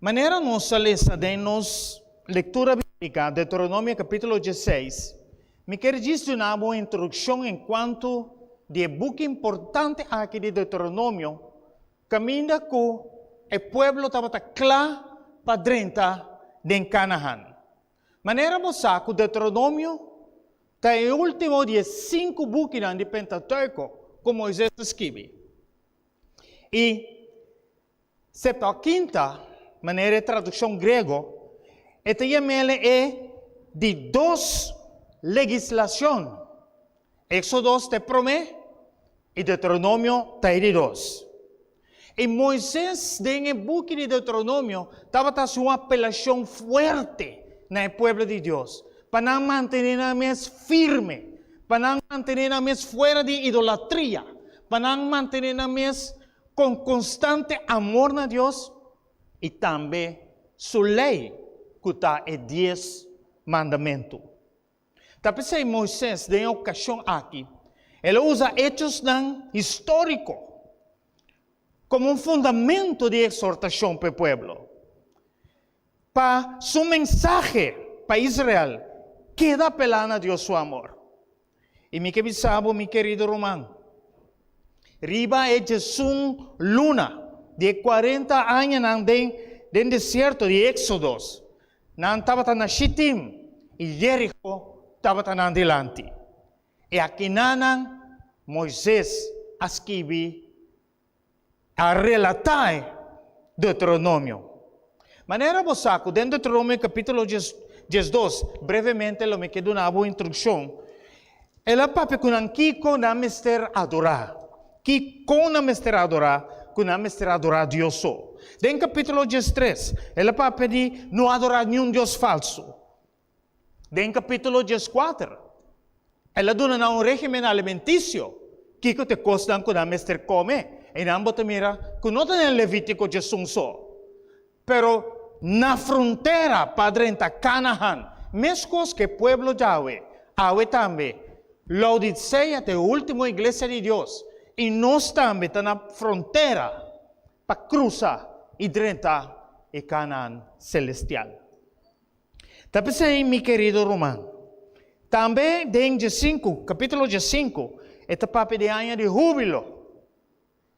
Manera nos a lesa den nos lectura bíblica, Deuteronomio capítulo dieseis, mi kier djis duna bo un introduccion en cuanto di e buki importante aki di Deuteronomio, caminda cu e pueblo tabata cla pa drenta den Canahan. Manera bo sa cu Deuteronomio ta e ultimo di e cinco bukinan di Pentateuco cu Moises a skibi. I Septuaginta, manera e tradukshon griego, e ta yam'el e di dos legislashon. Éksodos ta e promé i Deuteronomio ta e di dos. I Moises den e buki di Deuteronomio tabata hasi un apelashon fuerte na e pueblo di Dios pa nan mantené nan mes firme, pa nan mantené nan mes fuera di idolatria, pa nan mantené nan mes Con constante amor na Dios y tambe Su ley cu ta e Dies Mandamentu. Ta p'esey Moises den e ocasion aki el a usa hechosnan historico como un fundamento di exhortacion p'e pueblo. Pa su mensahe pa Israel keda apelá na Dios su amor. I mi ke bisa bo, mi kerido ruman, riba e djesun luna di e kuarenta añanan den den desierto di Éksodos, nan tabata na Shitim i Yériko tabata nan dilanti. I akinanan Moises a skibi a relatá e Deuteronomio. Manera bo sa ku den Deuteronomio kapítulo 12, brevemente lo mi ke duna bo instrukshon, el a papia ku nan kiko nan mester adorá, kiko nan mester adorá, ku nan mester adorá Dios so. Den kapítulo 13, el a papia di no adorá niun dios falsu. Den kapítulo 14, el a duna nan un régimen alimentisio, kiko ta e kosnan ku nan mester kome. Einan bo ta mira ku no ta den Levítiko 11 so, pero na frontera pa drenta Kanahan, meskos ku e pueblo djawe, awe tambe. Laodisea ta e último iglesia di Dios, i nos tambe ta na frontera pa krusa i drenta e Kanahan selestial. Ta p'esei, mi kerido ruman, tambe den diesinku, kapítulo diesinku, e ta papia di aña di húbilo.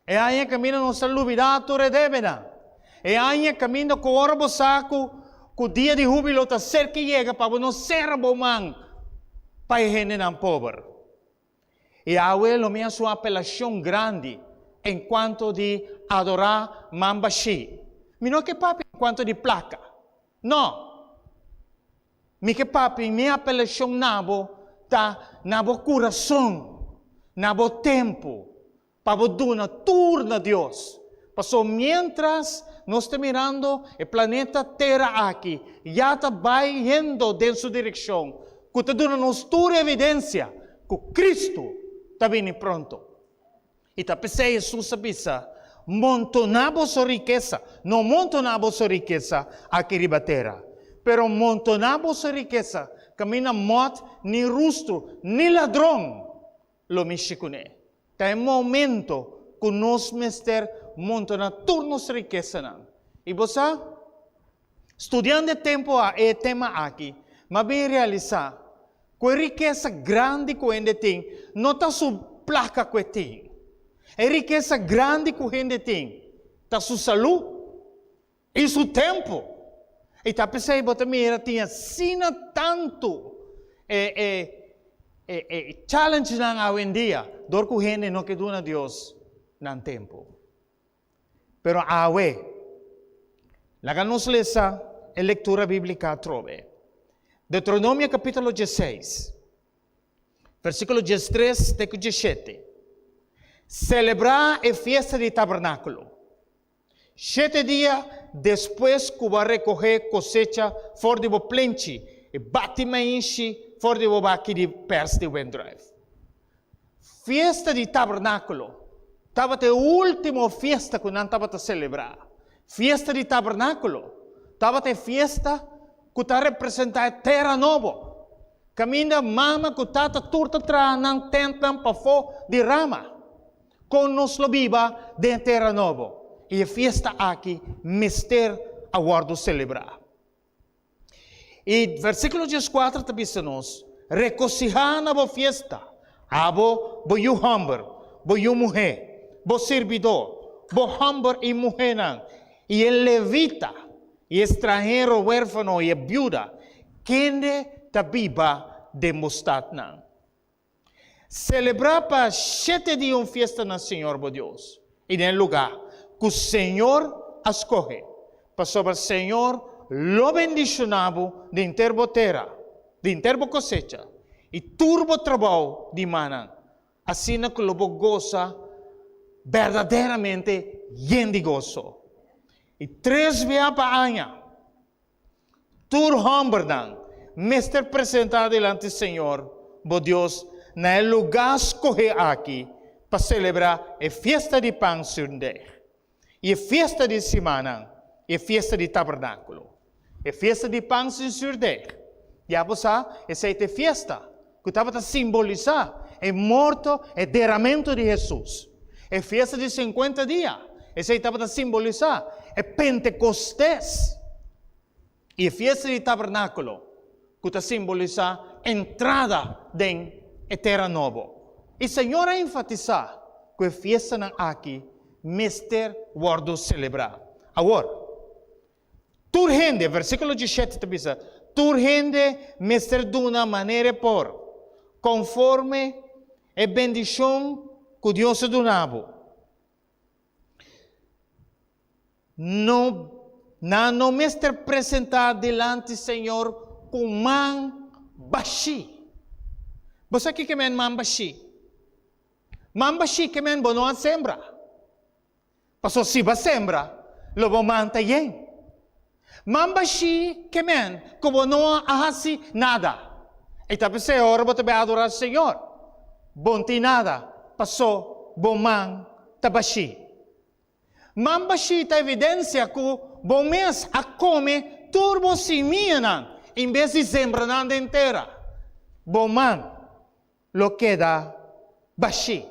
E aña kaminda nos ta lubidá tur e debenan. E aña kaminda ku ora bo sa ku ku dia di húbilo ta serka yega pa bo no sera bo man pa e hendenan pober. I awe lo mi hasi un apelashon grandi en kuanto di adorá man bashí. Mi no ke papia en kuanto di plaka. No! Mi ke papia i mi apelashon na bo ta na bo kurason, na bo tempu, pa bo duna tur na Dios. Paso miéntras nos ta mirando e planeta Tera aki ya ta bai yendo den su direkshon ku ta duna nos tur evidensia ku Kristu ta bini pronto. I ta p'esei Hesus a bisa, Montoná boso rikesa, no montoná boso rikesa aki riba tera, pero montoná boso rikesa kaminda mòt ni rustru ni ladron lo mishi kuné. Ta e momento ku nos mester montoná tur nos rikesanan. I bo sa? Studiando e tempu a e tema aki, m'a bin realisá ku e rikesa grandi ku hende tin no ta su plaka ku e tin. E rikesa grandi ku hende tin ta su salú i su tempu. I ta p'esei bo ta mira tin asina tantu e e e e challengenan awendia dor ku hende no ke duna Dios nan tempu. Pero awe, Laga nos lesa e lectura bíblica atrobe. Deuteronomio capítulo 16, versículo 13 te 17. Celebrá e fiesta di tabernáculo. Shete dia despues ku bo a rekohé kosecha for di bo plenchi i bati mainshi for di bo baki di pèrs di wendrùif. Fiesta di Tabernákulo tabata e último fiesta ku nan tabata selebrá. Fiesta di Tabernákulo tabata e fiesta ku ta representá e tera nobo, kaminda mama ku tata tur ta traha nan tèntnan pafó di rama. Kon nos lo biba den e tera nobo? I e fiesta aki mester a wòrdu selebrá. I versíkulo dieskuater ta bisa nos, Rekosihá na bo fiesta, abo, bo yu hòmber, bo yu muhé, bo sirbidó, bo hòmber i muhénan, i e levita, i e stranhero wérfano i e biuda, kende ta biba den bo statnan. Selebrá pa shete dia un fiesta na Señor bo Dios, i den e lugá ku Señor a skohe, pasobra Señor lo bendishoná bo den henter bo tera, den henter bo kosecha, i tur bo trabou di mannan, asina ku lo bo gosa berdaderamente yen di goso. I tres bia pa aña, Tur hòmbernan mester presentá dilanti Señor bo Dios na e lugá skohé aki pa selebrá e Fiesta di Pan Zündeg, i e Fiesta di Simannan, i e Fiesta di Tabernákulo. E Fiesta di Pan sin Zürdeg, ya bo sa, esei ta e fiesta ku tabata simbolisá e morto, e deramentu di Hesus. E Fiesta di Sinkuenta Dia, esei tabata simbolisá e Pentekostes. I e Fiesta di Tabernákulo, ku ta simbolisá entrada den e tera nobo. I Señor a enfatisá ku e fiestanan aki mester wòrdu selebrá. Awor, Tur hende, versíkulo diesshete ta bisa, tur hende mester duna manera e por, konforme e bendishon ku Dios a duna bo. No, nan no mester presentá dilanti Señor ku man bashí. Bo sa kiko men man bashí? Man bashí ke men bo no a sembra. Paso si bo a sembra, lo bo man ta yen. Man bashí ke men ku bo no a hasi nada. I ta p'esei ora bo ta bai adorá Señor, bo no tin nada, paso bo man ta bashí. Man bashí ta evidensia ku bo mes a kome tur bo simianan en bes di sembra nan den tera. Bo man lo keda bashí.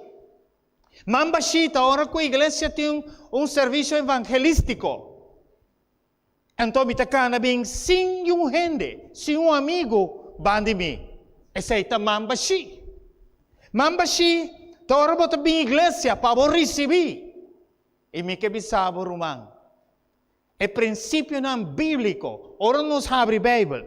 Man bashí ta ora ku iglesia tin un servisio evangelístiko. Anto mi ta kana bin sin niun hende, sin un amigu banda di mi. Esei ta man bashí. Man bashí ta ora bo ta bin iglesia pa bo risibí. I mi ke bisa bo, ruman, E prinsipionan bíbliko, Ora nos habri Beibel,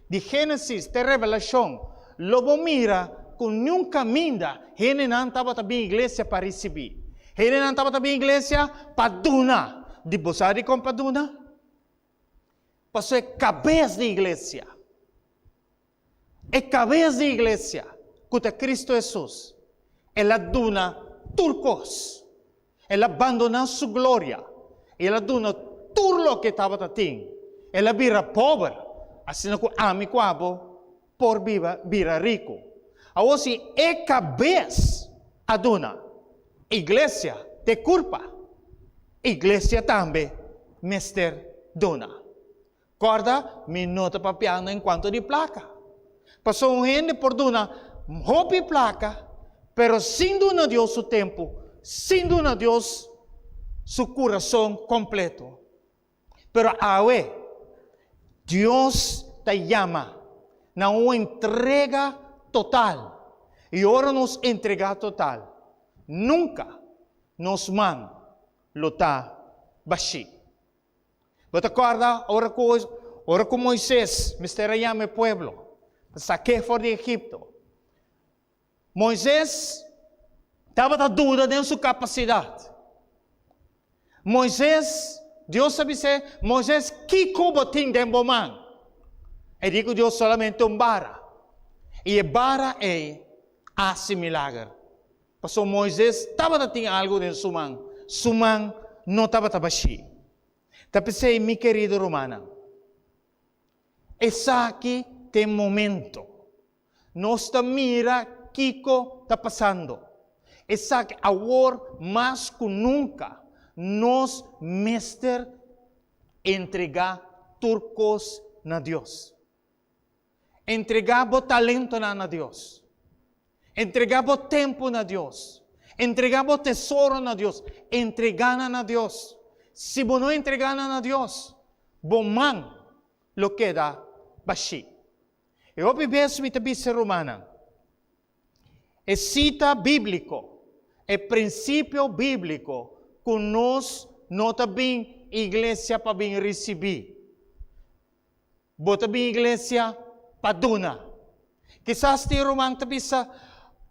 di Génesis te Revelashon, lo bo mira ku niun kaminda hendenan tabata bin iglesia pa risibí. Hendenan tabata bin iglesia pa duna. Di bo sa dikon pa duna? Pasobra e kabes di iglesia, E kabes di iglesia, ku ta Kristu Hesus, el a duna tur kos. El a bandoná su gloria i el a duna tur loke e tabata tin. El a bira pober, asina ku ami ku abo por biba bira riku. Awor si e kabes a duna, iglesia ta e kurpa, iglesia tambe mester duna. Kòrda, mi no ta papiando en kuanto di plaka. Pasobra un hende por duna hopi plaka, pero sin duna Dios su tempu, sin duna Dios su kurason kompleto. Pero awe, Dios ta yama na un entrega total. I ora nos entregá total, nunka nos man lo ta bashí. Bo ta kòrda ora ku ora ku Moises mester a yama e pueblo pa sak'é for di Egipto? Moises tabata duda den su kapasidat. Moises. Dios a bis'é, Moises, kiko bo tin den bo man? E di ku Dios, Solamente un bara. I e bara ei a hasi milager. Pasobra Moises tabata tin algu den su man, su man no tabata bashí. Ta p'esei, mi kerido rumannan, esaki ta e momento. Nos ta mira kiko ta pasando. Esaki awor mas ku nunka nos mester entregá tur kos na Dios. Entregá bo talentonan na Dios. Entregá bo tempu na Dios. Entregá bo tesoro na Dios. Entregá nan na Dios. Si bo no entregá nan na Dios, bo man lo keda bashí. E hopi bes mi ta bisa rumannan, e sita bíbliko, e prinsipio bíbliko ku nos no ta bin iglesia pa bin risibí. Bo ta bin iglesia pa duna. Kisas tin ruman ta bisa,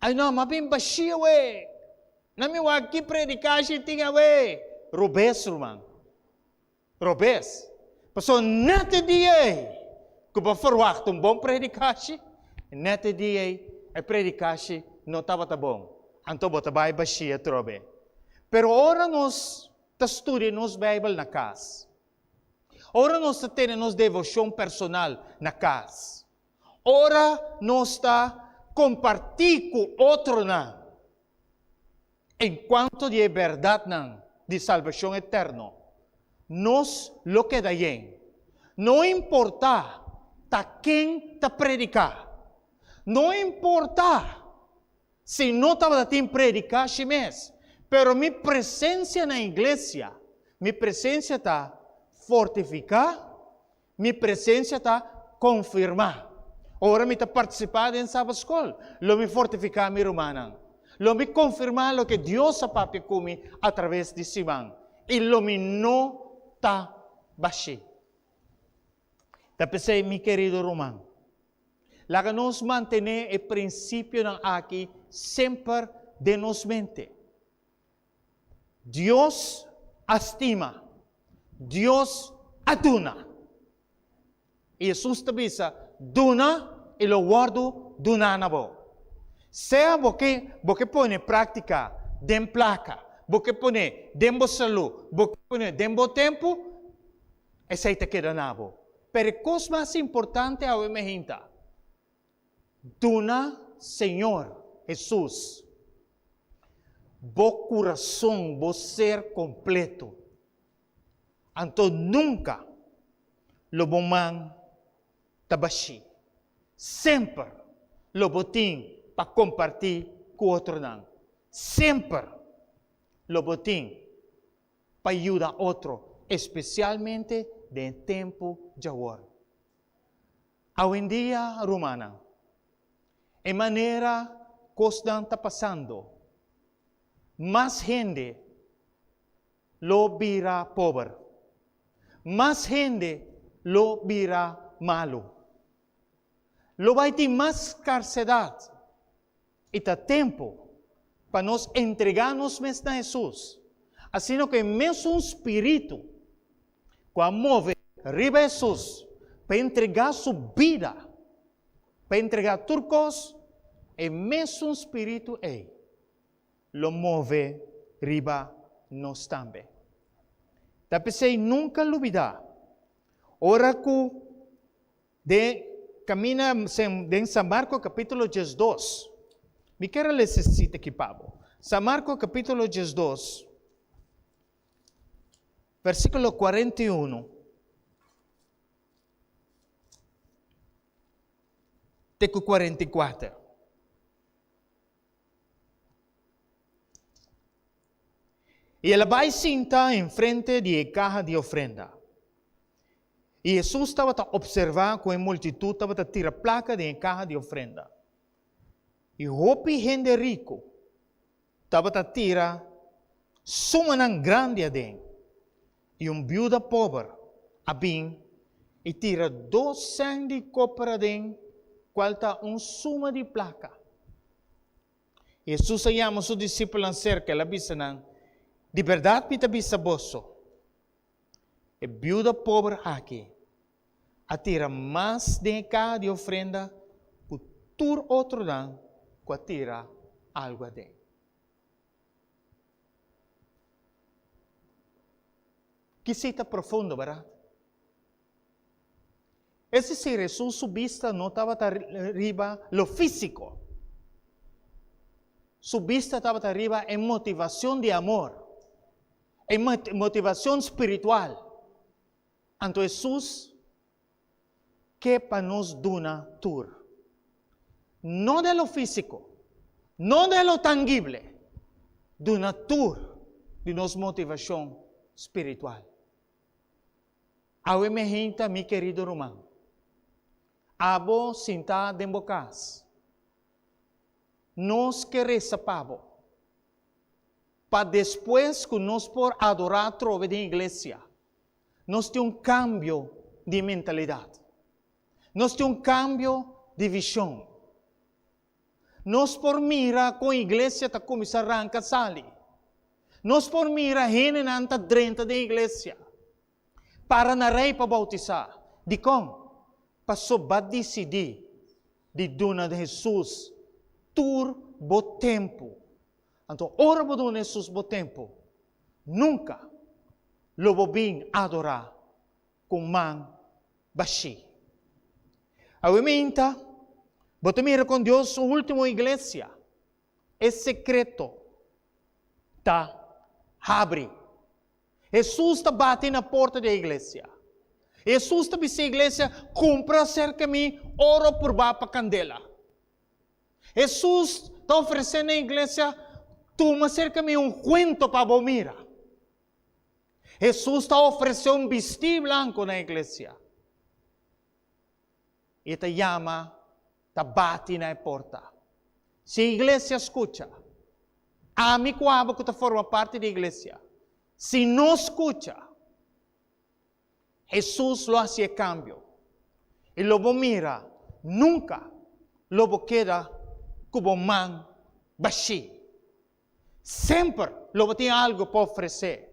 Ay no, m'a bin bashí awe. Na mi wak ki predikashi tin awe. Robes, ruman. Robes. Pasobra nèt e dia ei ku bo a ferwagt un bon predikashi, nèt e dia ei e predikashi no tabata bon. Anto bo ta bai bashí atrobe. Pero ora nos ta studia nos Beibel na kas, Ora nos ta tene nos devoshon personal na kas, ora nos ta kompartí ku otronan enkuanto di e bèrdatnan di salbashon eterno, nos lo keda yen. No importá ta ken ta prediká, no importá si no tabata tin predikashi mes, pero mi presensia na iglesia, mi presensia ta fortifiká, mi presensia ta konfirmá. Ora mi ta partisipá den Sabat Skol, lo mi fortifiká mi rumannan. Lo mi konfirmá loke Dios a papia ku mi atraves di siman, i lo mi no ta bashí. Ta p'esei, mi kerido ruman, Laga nos mantené e prinsipionan aki semper den nos mente. Dios a stima, Dios a duna. I Hesus ta bisa, Duna i lo wòrdu duná na bo. Sea bo ke bo ke pone práktika den plaka, bo ke pone den bo salú, bo ke pone den bo tempu, esei ta keda na bo. Pero e kos mas importante awe mi hinta, duna Señor Hesus bo kurason, bo ser kompleto. Anto nunka lo bo man ta bashí. Semper lo bo tin pa kompartí ku otronan. Semper lo bo tin pa yuda otro, espesialmente den e tempu djawor. Awendia, rumannan, e manera kosnan ta pasando, mas hende lo bira pober, mas hende lo bira malu. Lo bai tin mas skarsedat. I ta tempu pa nos entregá nos mes na Hesus, asina ku e mesun spiritu ku a move riba Hesus pa entregá su bida, pa entregá tur kos, e mesun spiritu ei lo move riba nos tambe. Ta p'esei nunka lubidá, ora ku Den camina den San Marco capítulo 12. Mi quier a lesa e cita aki pa bo. San Marco capítulo 12, versículo 41 te cu 44. I el a bai sinta enfrente di e kaha di ofrenda. I Hesus tabata opservá ku e multitut tabata tira plaka den e kaha di ofrenda. I hopi hende riku tabata tira sumanan grandi aden. I un biuda pober a bin i tira dos sèn di koper aden, kual ta un suma di plaka. Hesus a yama su disipelnan serka, el a bisa nan, Di bèrdat mi ta bisa boso. E biuda pober aki a tira mas den e kaha di ofrenda ku tur otronan ku a tira algu aden. Kisei ta profundo, bèrdat? Es desir, Hesus su bista no tabata riba lo físiko. Su bista tabata riba e motivacion di amor, e motivacion spiritual. Anto Hesus ke pa nos duna tur. No den lo físiko, no den lo tangible, duna tur di nos motivacion spiritual. Awe mi hinta mi kerido ruman. Abo sintá den bo kas. Nos ke resa pa bo. Pa despues ku nos por adorá atrobe den iglesia, nos tin un kambio di mentalidat. Nos tin un kambio di vishon. Nos por mira kon iglesia ta kuminsá ranka sali. Nos por mira hendenan ta drenta den iglesia, para na rei pa boutisá. Dikon? Pasobra bo a disidí di duna Hesus tur bo tempu. Anto ora bo duna Hesus bo tempu, nunka lo bo bin adorá ku man bashí. Awe minta, bo ta mira kon Dios su último iglesia, e sekreto ta habri. Hesus ta bati na porta di e iglesia. Hesus ta bisa e iglesia, Kumpra serka mi oro purbá pa kandela. Hesus ta ofresé na e iglesia, Tuma serka mi un kuento pa bo mira. Hesus ta ofresé un bistí blanku na iglesia. I ta yama, ta bati na e porta. Si e iglesia skucha, ami ku abo ku ta forma parti di e iglesia, si nos skucha, Hesus lo hasi e kambio. I lo bo mira, nunka lo bo keda ku bo man bashí. Semper lo bo tin algu pa ofresé.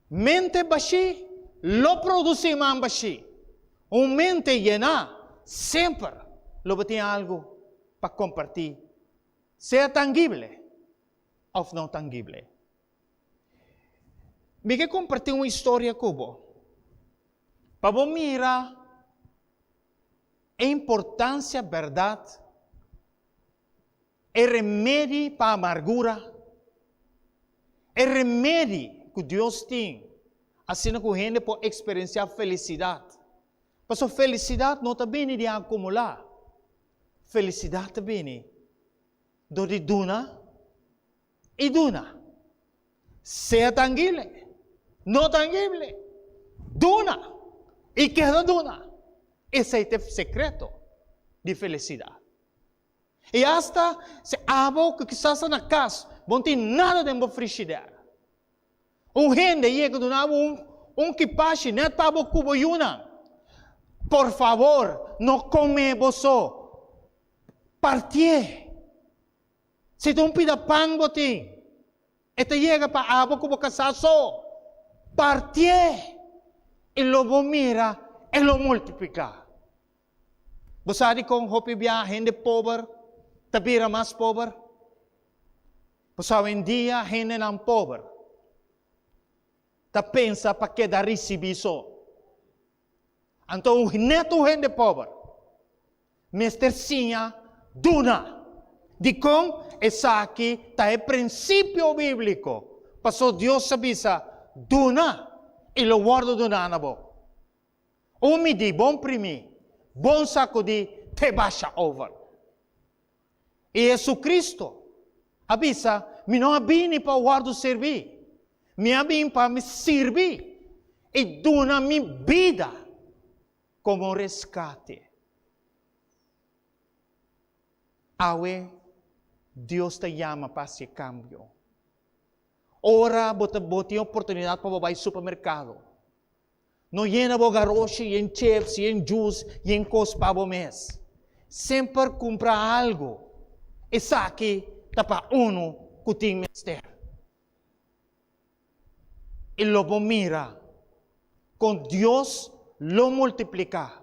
Mente bashí lo produsí man bashí. Un mente yená semper lo bo tin algu pa kompartí, sea tangible òf no tangible. Mi ke kompartí un historia ku bo pa bo mira e importansia bèrdat. E remedi pa amargura, e remedi ku Dios tin asina ku hende por eksperensiá felisidat. Pasobra felisidat no ta bini di akumulá, felisidat ta bini dor di duna i duna. Sea tangible, no tangible, duna i keda duna. Esei ta e sekreto di felisidat. I asta si abo ku kisas ta na kas, bo no tin nada den bo frishider. Un hende yega duna bo un un kipashi nèt pa bo ku bo yunan. Por fabor, no kome bo so. Partié. Si ta un pida pan bo tin, e ta yega pa abo ku bo kasá so. Partié, i lo bo mira e lo multipliká. Bo sa dikon hopi bia hende pober ta bira mas pober? Pasobra awendia hendenan pober ta pensa pa keda risibí so. Anto nèt un hende pober mester siña duna. Dikon? Esaki ta e prinsipio bíbliko, pasobra Dios a bisa, Duna i lo wòrdu duná na bo. Un midí bon primí, bon sakudí te basha over. I Jesucristo a bisa, Mi no a bini pa wòrdu sirbí, mi a bin pa mi sirbi i duna mi bida komo reskate. Awe Dios ta yama pa hasi e kambio. Ora bo ta bo tin oportunidat pa bo bai supermerkado, No yena bo garoshi yen chips, yen juice, yen kos pa bo mes. Semper kumpra algu. Esaki ta pa unu ku tin mester. I lo bo mira. Kon Dios lo multipliká.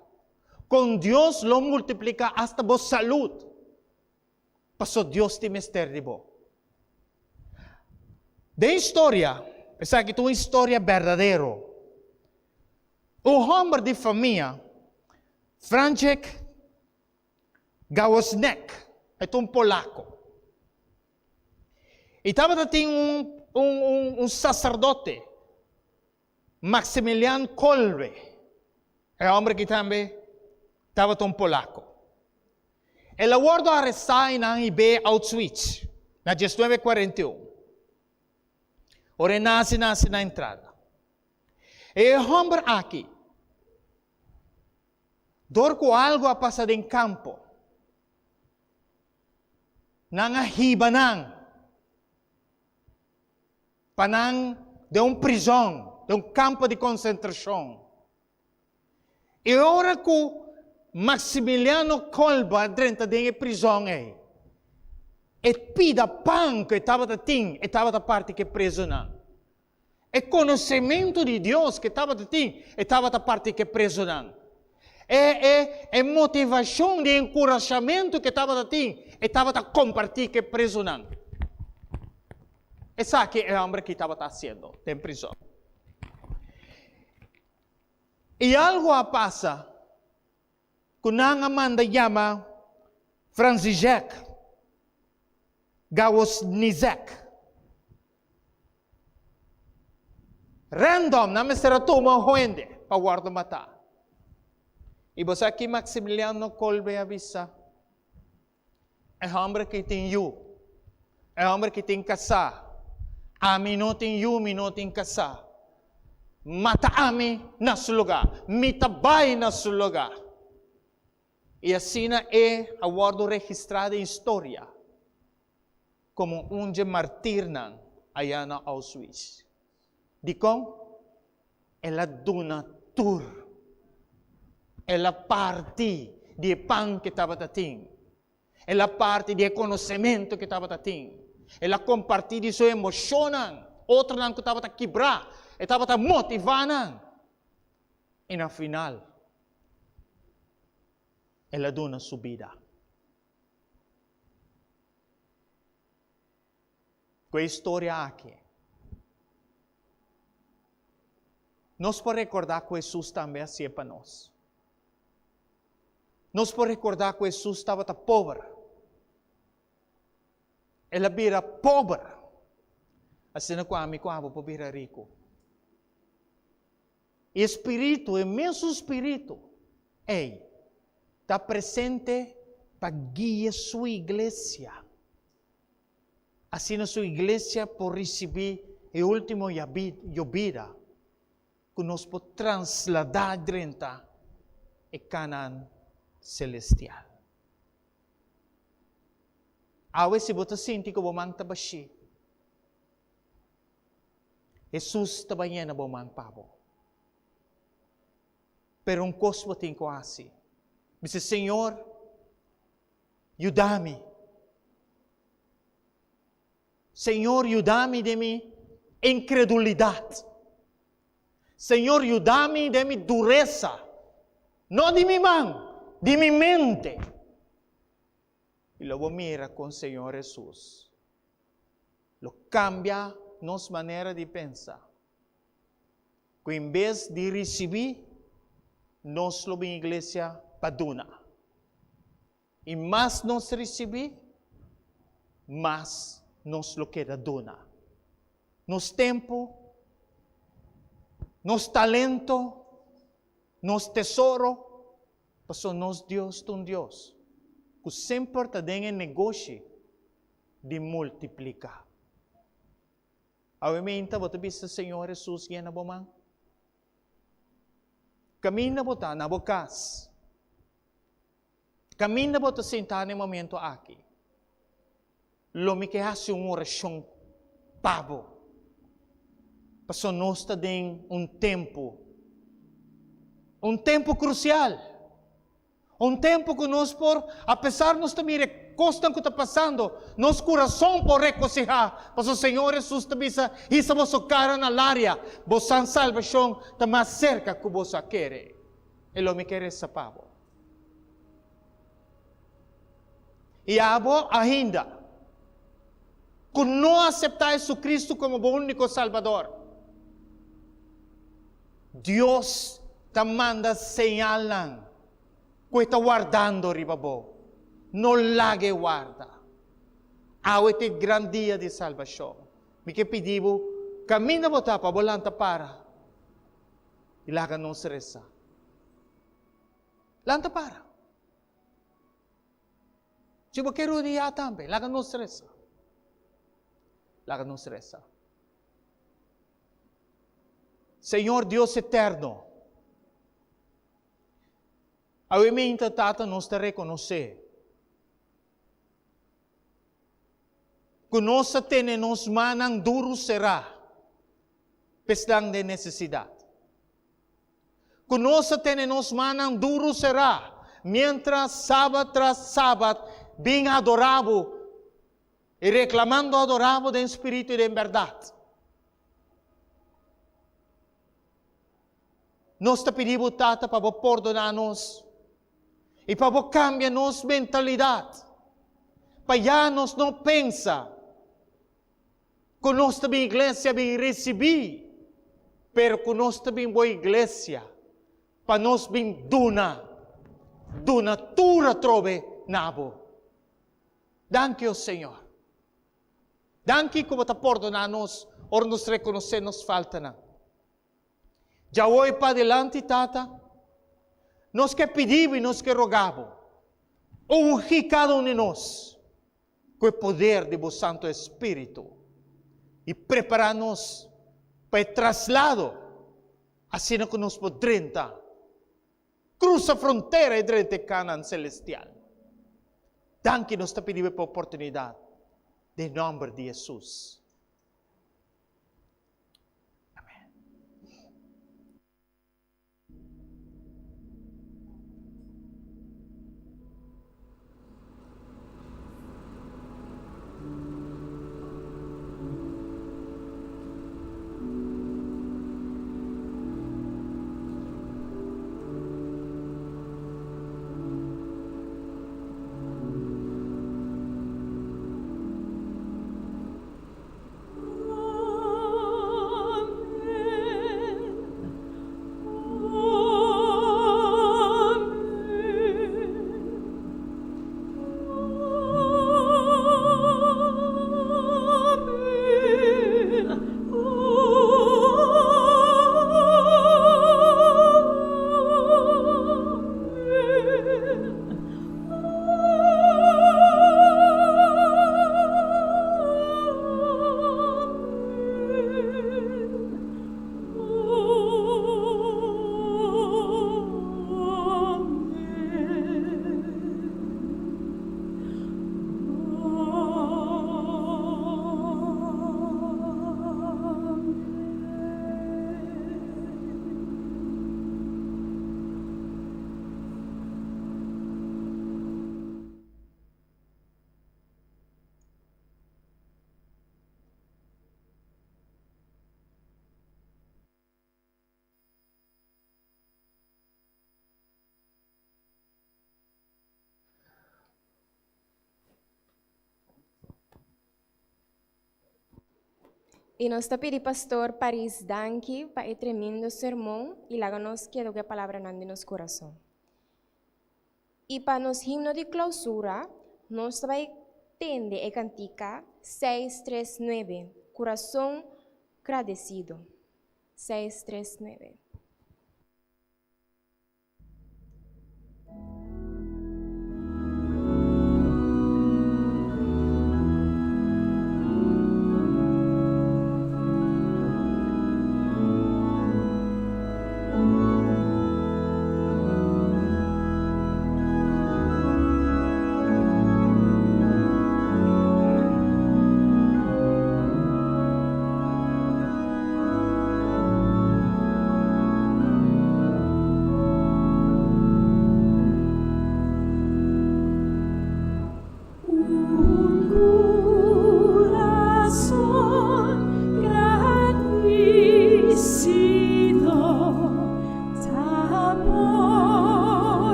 Kon Dios lo multipliká asta bo salud. Paso Dios tin mester di bo. Den historia, esaki ta un historia berdadero. Un hòmber di famia, Franciszek Gawosnek, e ta un polako. I tabata tin un un un un saserdote, Maximilian Kolbe. E hòmber aki tambe tabata un polako. El a wòrdu arestá i nan hib'é Auschwitz na diesnuebe kuarenta i un. Ora e nase nase na entrada. E hòmber aki, dor ku algu a pasa den kampo, nan a hiba nan pa nan den un prizòn, den un kampo di konsentrashon. I ora ku Maximiliano Kolbe a drenta den e prizòn ei, e pida pan ku e tabata tin, e tabata parti ku e prezunan. E konosementu di Dios ku e tabata tin, e tabata parti ku e prezunan. E e e motivashon di enkurashamentu ku e tabata tin, e tabata kompartí ku e prezunan. Esaki e hòmber aki tabata hasiendo den prizòn. I algu a pasa ku nan a manda yama Franciszek Gawosnizek. Random nan mester a tuma un hende pa wòrdu matá. I bo sa ki Maximiliano Kolbe a bisa? E hòmber ki tin yu, e hòmber ki tin kasá, ami no tin yu, mi no tin kasá. Mata ami na su lugá, mi ta bai na su lugá. I asina e a wòrdu registrá den historia komo un dje martirnan ayá na Auschwitz. Dikon? El a duna tur. El a parti di e pan ku e tabata tin. El a parti di e konosementu ku e tabata tin. El a kompartí di su emoshonnan, otronan ku tabata kibrá, e tabata motivá nan. I na final, el a duna su bida. Ku e historia aki, nos por rekordá ku Hesus tambe a hasié pa nos. Nos por rekordá ku Hesus tabata pober. El a bira pober, asina ku ami ku abo por bira riku. E spiritu, e mesun spiritu ei, ta presente pa guia su iglesia. Asina su iglesia por risibí e último yobida ku nos por trasladá drenta e Kanaan selestial. Awe si bo ta sinti ku bo man ta bashí, Hesus ta bai yena bo man pa bo. Pero un kos bo tin ku hasi, bisa, Señor, Yuda mi. Señor, yuda mi den mi inkredulidat. Señor, yuda mi den mi duresa, no di mi man, di mi mente. I lo bo mira kon Señor Hesus lo kambia nos manera di pensa, ku en bes di risibí, nos lo bin iglesia pa duna. I mas nos risibí, mas nos lo keda duna. Nos tempu, nos talento, nos tesoro, pasobra nos Dios ta un Dios ku semper ta den e negoshi di multipliká. Awe meinta bo ta bisa Señor Hesus yena bo man? Kaminda bo ta na bo kas. Kaminda bo ta sintá na e momento aki, lo mi ke hasi un orashon pa bo, pasobra nos ta den un tempu, un tempu krusial, un tempu ku nos por, apesar nos ta mira e. kosnan ku ta pasando, nos kurason por rekosihá, pasobra Señor Hesus ta bisa, Hisa boso kara na laria, bosan salbashon ta mas serka ku boso a kere. E lo mi ke resa pa bo. I abo ainda ku no aseptá Hesukristu komo bo úniko Salbador, Dios ta manda señalnan ku e ta wardando riba bo. No laga e warda. Awe ta e gran dia di salbashon. Mi ke pidi bo, kaminda bo ta pa bo lanta para i laga nos resa. Lanta para. Si bo ke rodia tambe, laga nos resa. Laga nos resa. Señor Dios eterno, awe minta Tata nos ta rekonosé ku nos a tene nos mannan duru será pa esnan den nesesidat. Ku nos a tene nos mannan duru será miéntras sabat tras sabat bin adorá bo i reklamando adorá bo den spiritu i den bèrdat. Nos ta pidi bo, Tata, pa bo pordoná nos i pa bo kambia nos mentalidat, pa ya nos no pensa ku nos ta bin iglesia bin risibí, pero ku nos ta bin bo iglesia pa nos bin duna, duna tur atrobe na bo. Danki, o Señor. Danki ku bo ta pordoná nos ora nos rekonosé nos faltanan. Djawoy padilanti, Tata, nos ke pidi bo i nos ke roga bo, ungi kada un di nos ku e poder di bo Santu Espíritu i prepará nos pa e traslado asina ku nos por drenta, krusa frontera i drenta e Kanaan selestial. Danki nos ta pidi bo pa e oportunidat, den nòmber di Hesus. Amèn. I nos ta pidi Pastor Paris danki pa e tremendo sermon i laga nos keda ku e palabranan den nos kurason. I pa nos himno di klousura, nos ta bai tende e kantika seis tres nuebe, Kurason Gradesido. Seis tres nuebe.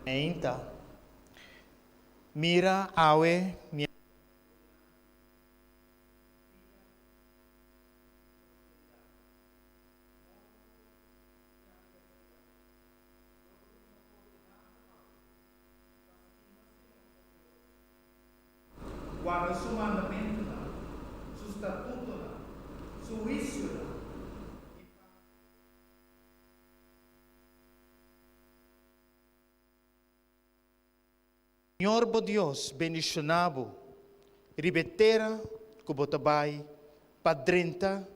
Meinta. Mira, awe mi a. Warda su mandamentunan, su statutonan, su huisionan i pa. Señor bo Dios bendishoná bo riba e tera ku bo ta bai pa drenta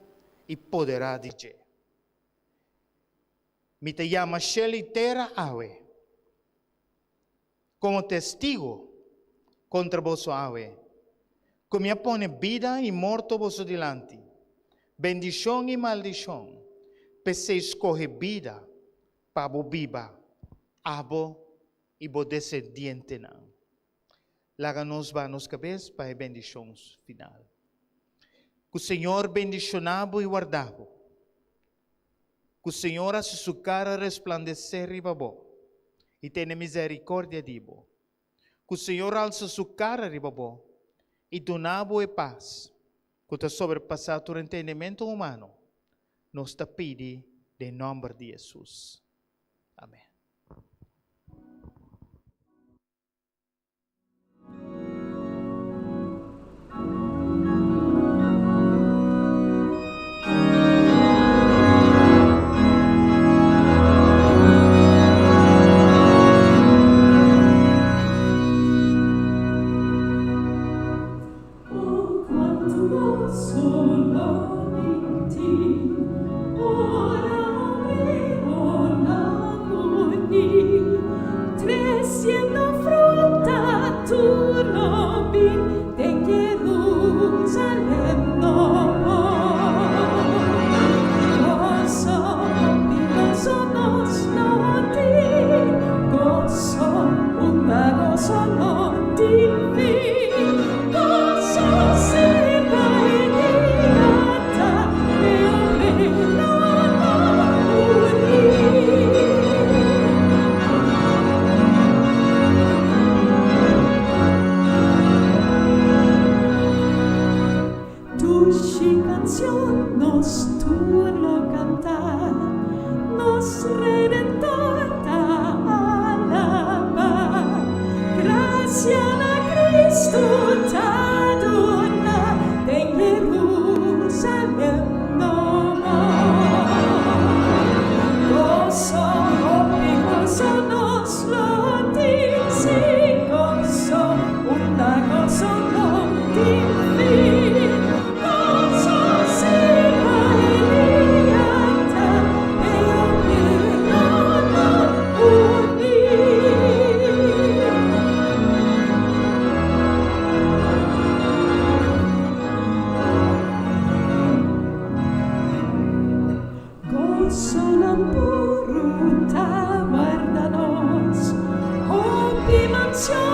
i poderá di dje. Mi ta yama shel i tera awe komo testigu kontra boso awe, ku mi a pone bida i morto boso dilanti, bendishon i maldishon, p'esei skohe bida pa bo biba, abo i bo desendientenan. Laga nos baha nos kabes pa e bendishon final. Ku Señor bendishoná bo i warda bo. Ku Señor hasi su kara resplandesé riba bo i tene miserikordia di bo. Ku Señor alsa su kara riba bo i duna bo e pas ku ta sobrepasá tur entendimentu humano. Nos ta pidi den nòmber di Hesus. Amèn. O cuanto gozo lo binti, ora obreronan uni, treciendo fruta tur lo bin den Jerusalem nobo. Gozo, hopi gozo nos lo tin, gozo, unda gozo no tin fin. Gozo cerca e dia ta e obreronan uni. Dushi cancion nos tur lo canta, nos Redentor ta alaba. Gracia na Cristo ta duna den Jerusalem nobo. Gozo, hopi gozo nos lo tin, si gozo, unda gozo no tin fin. Gozo cerca e dia ta e obreronan uni. Gozonan puru ta warda nos, hopi mansion.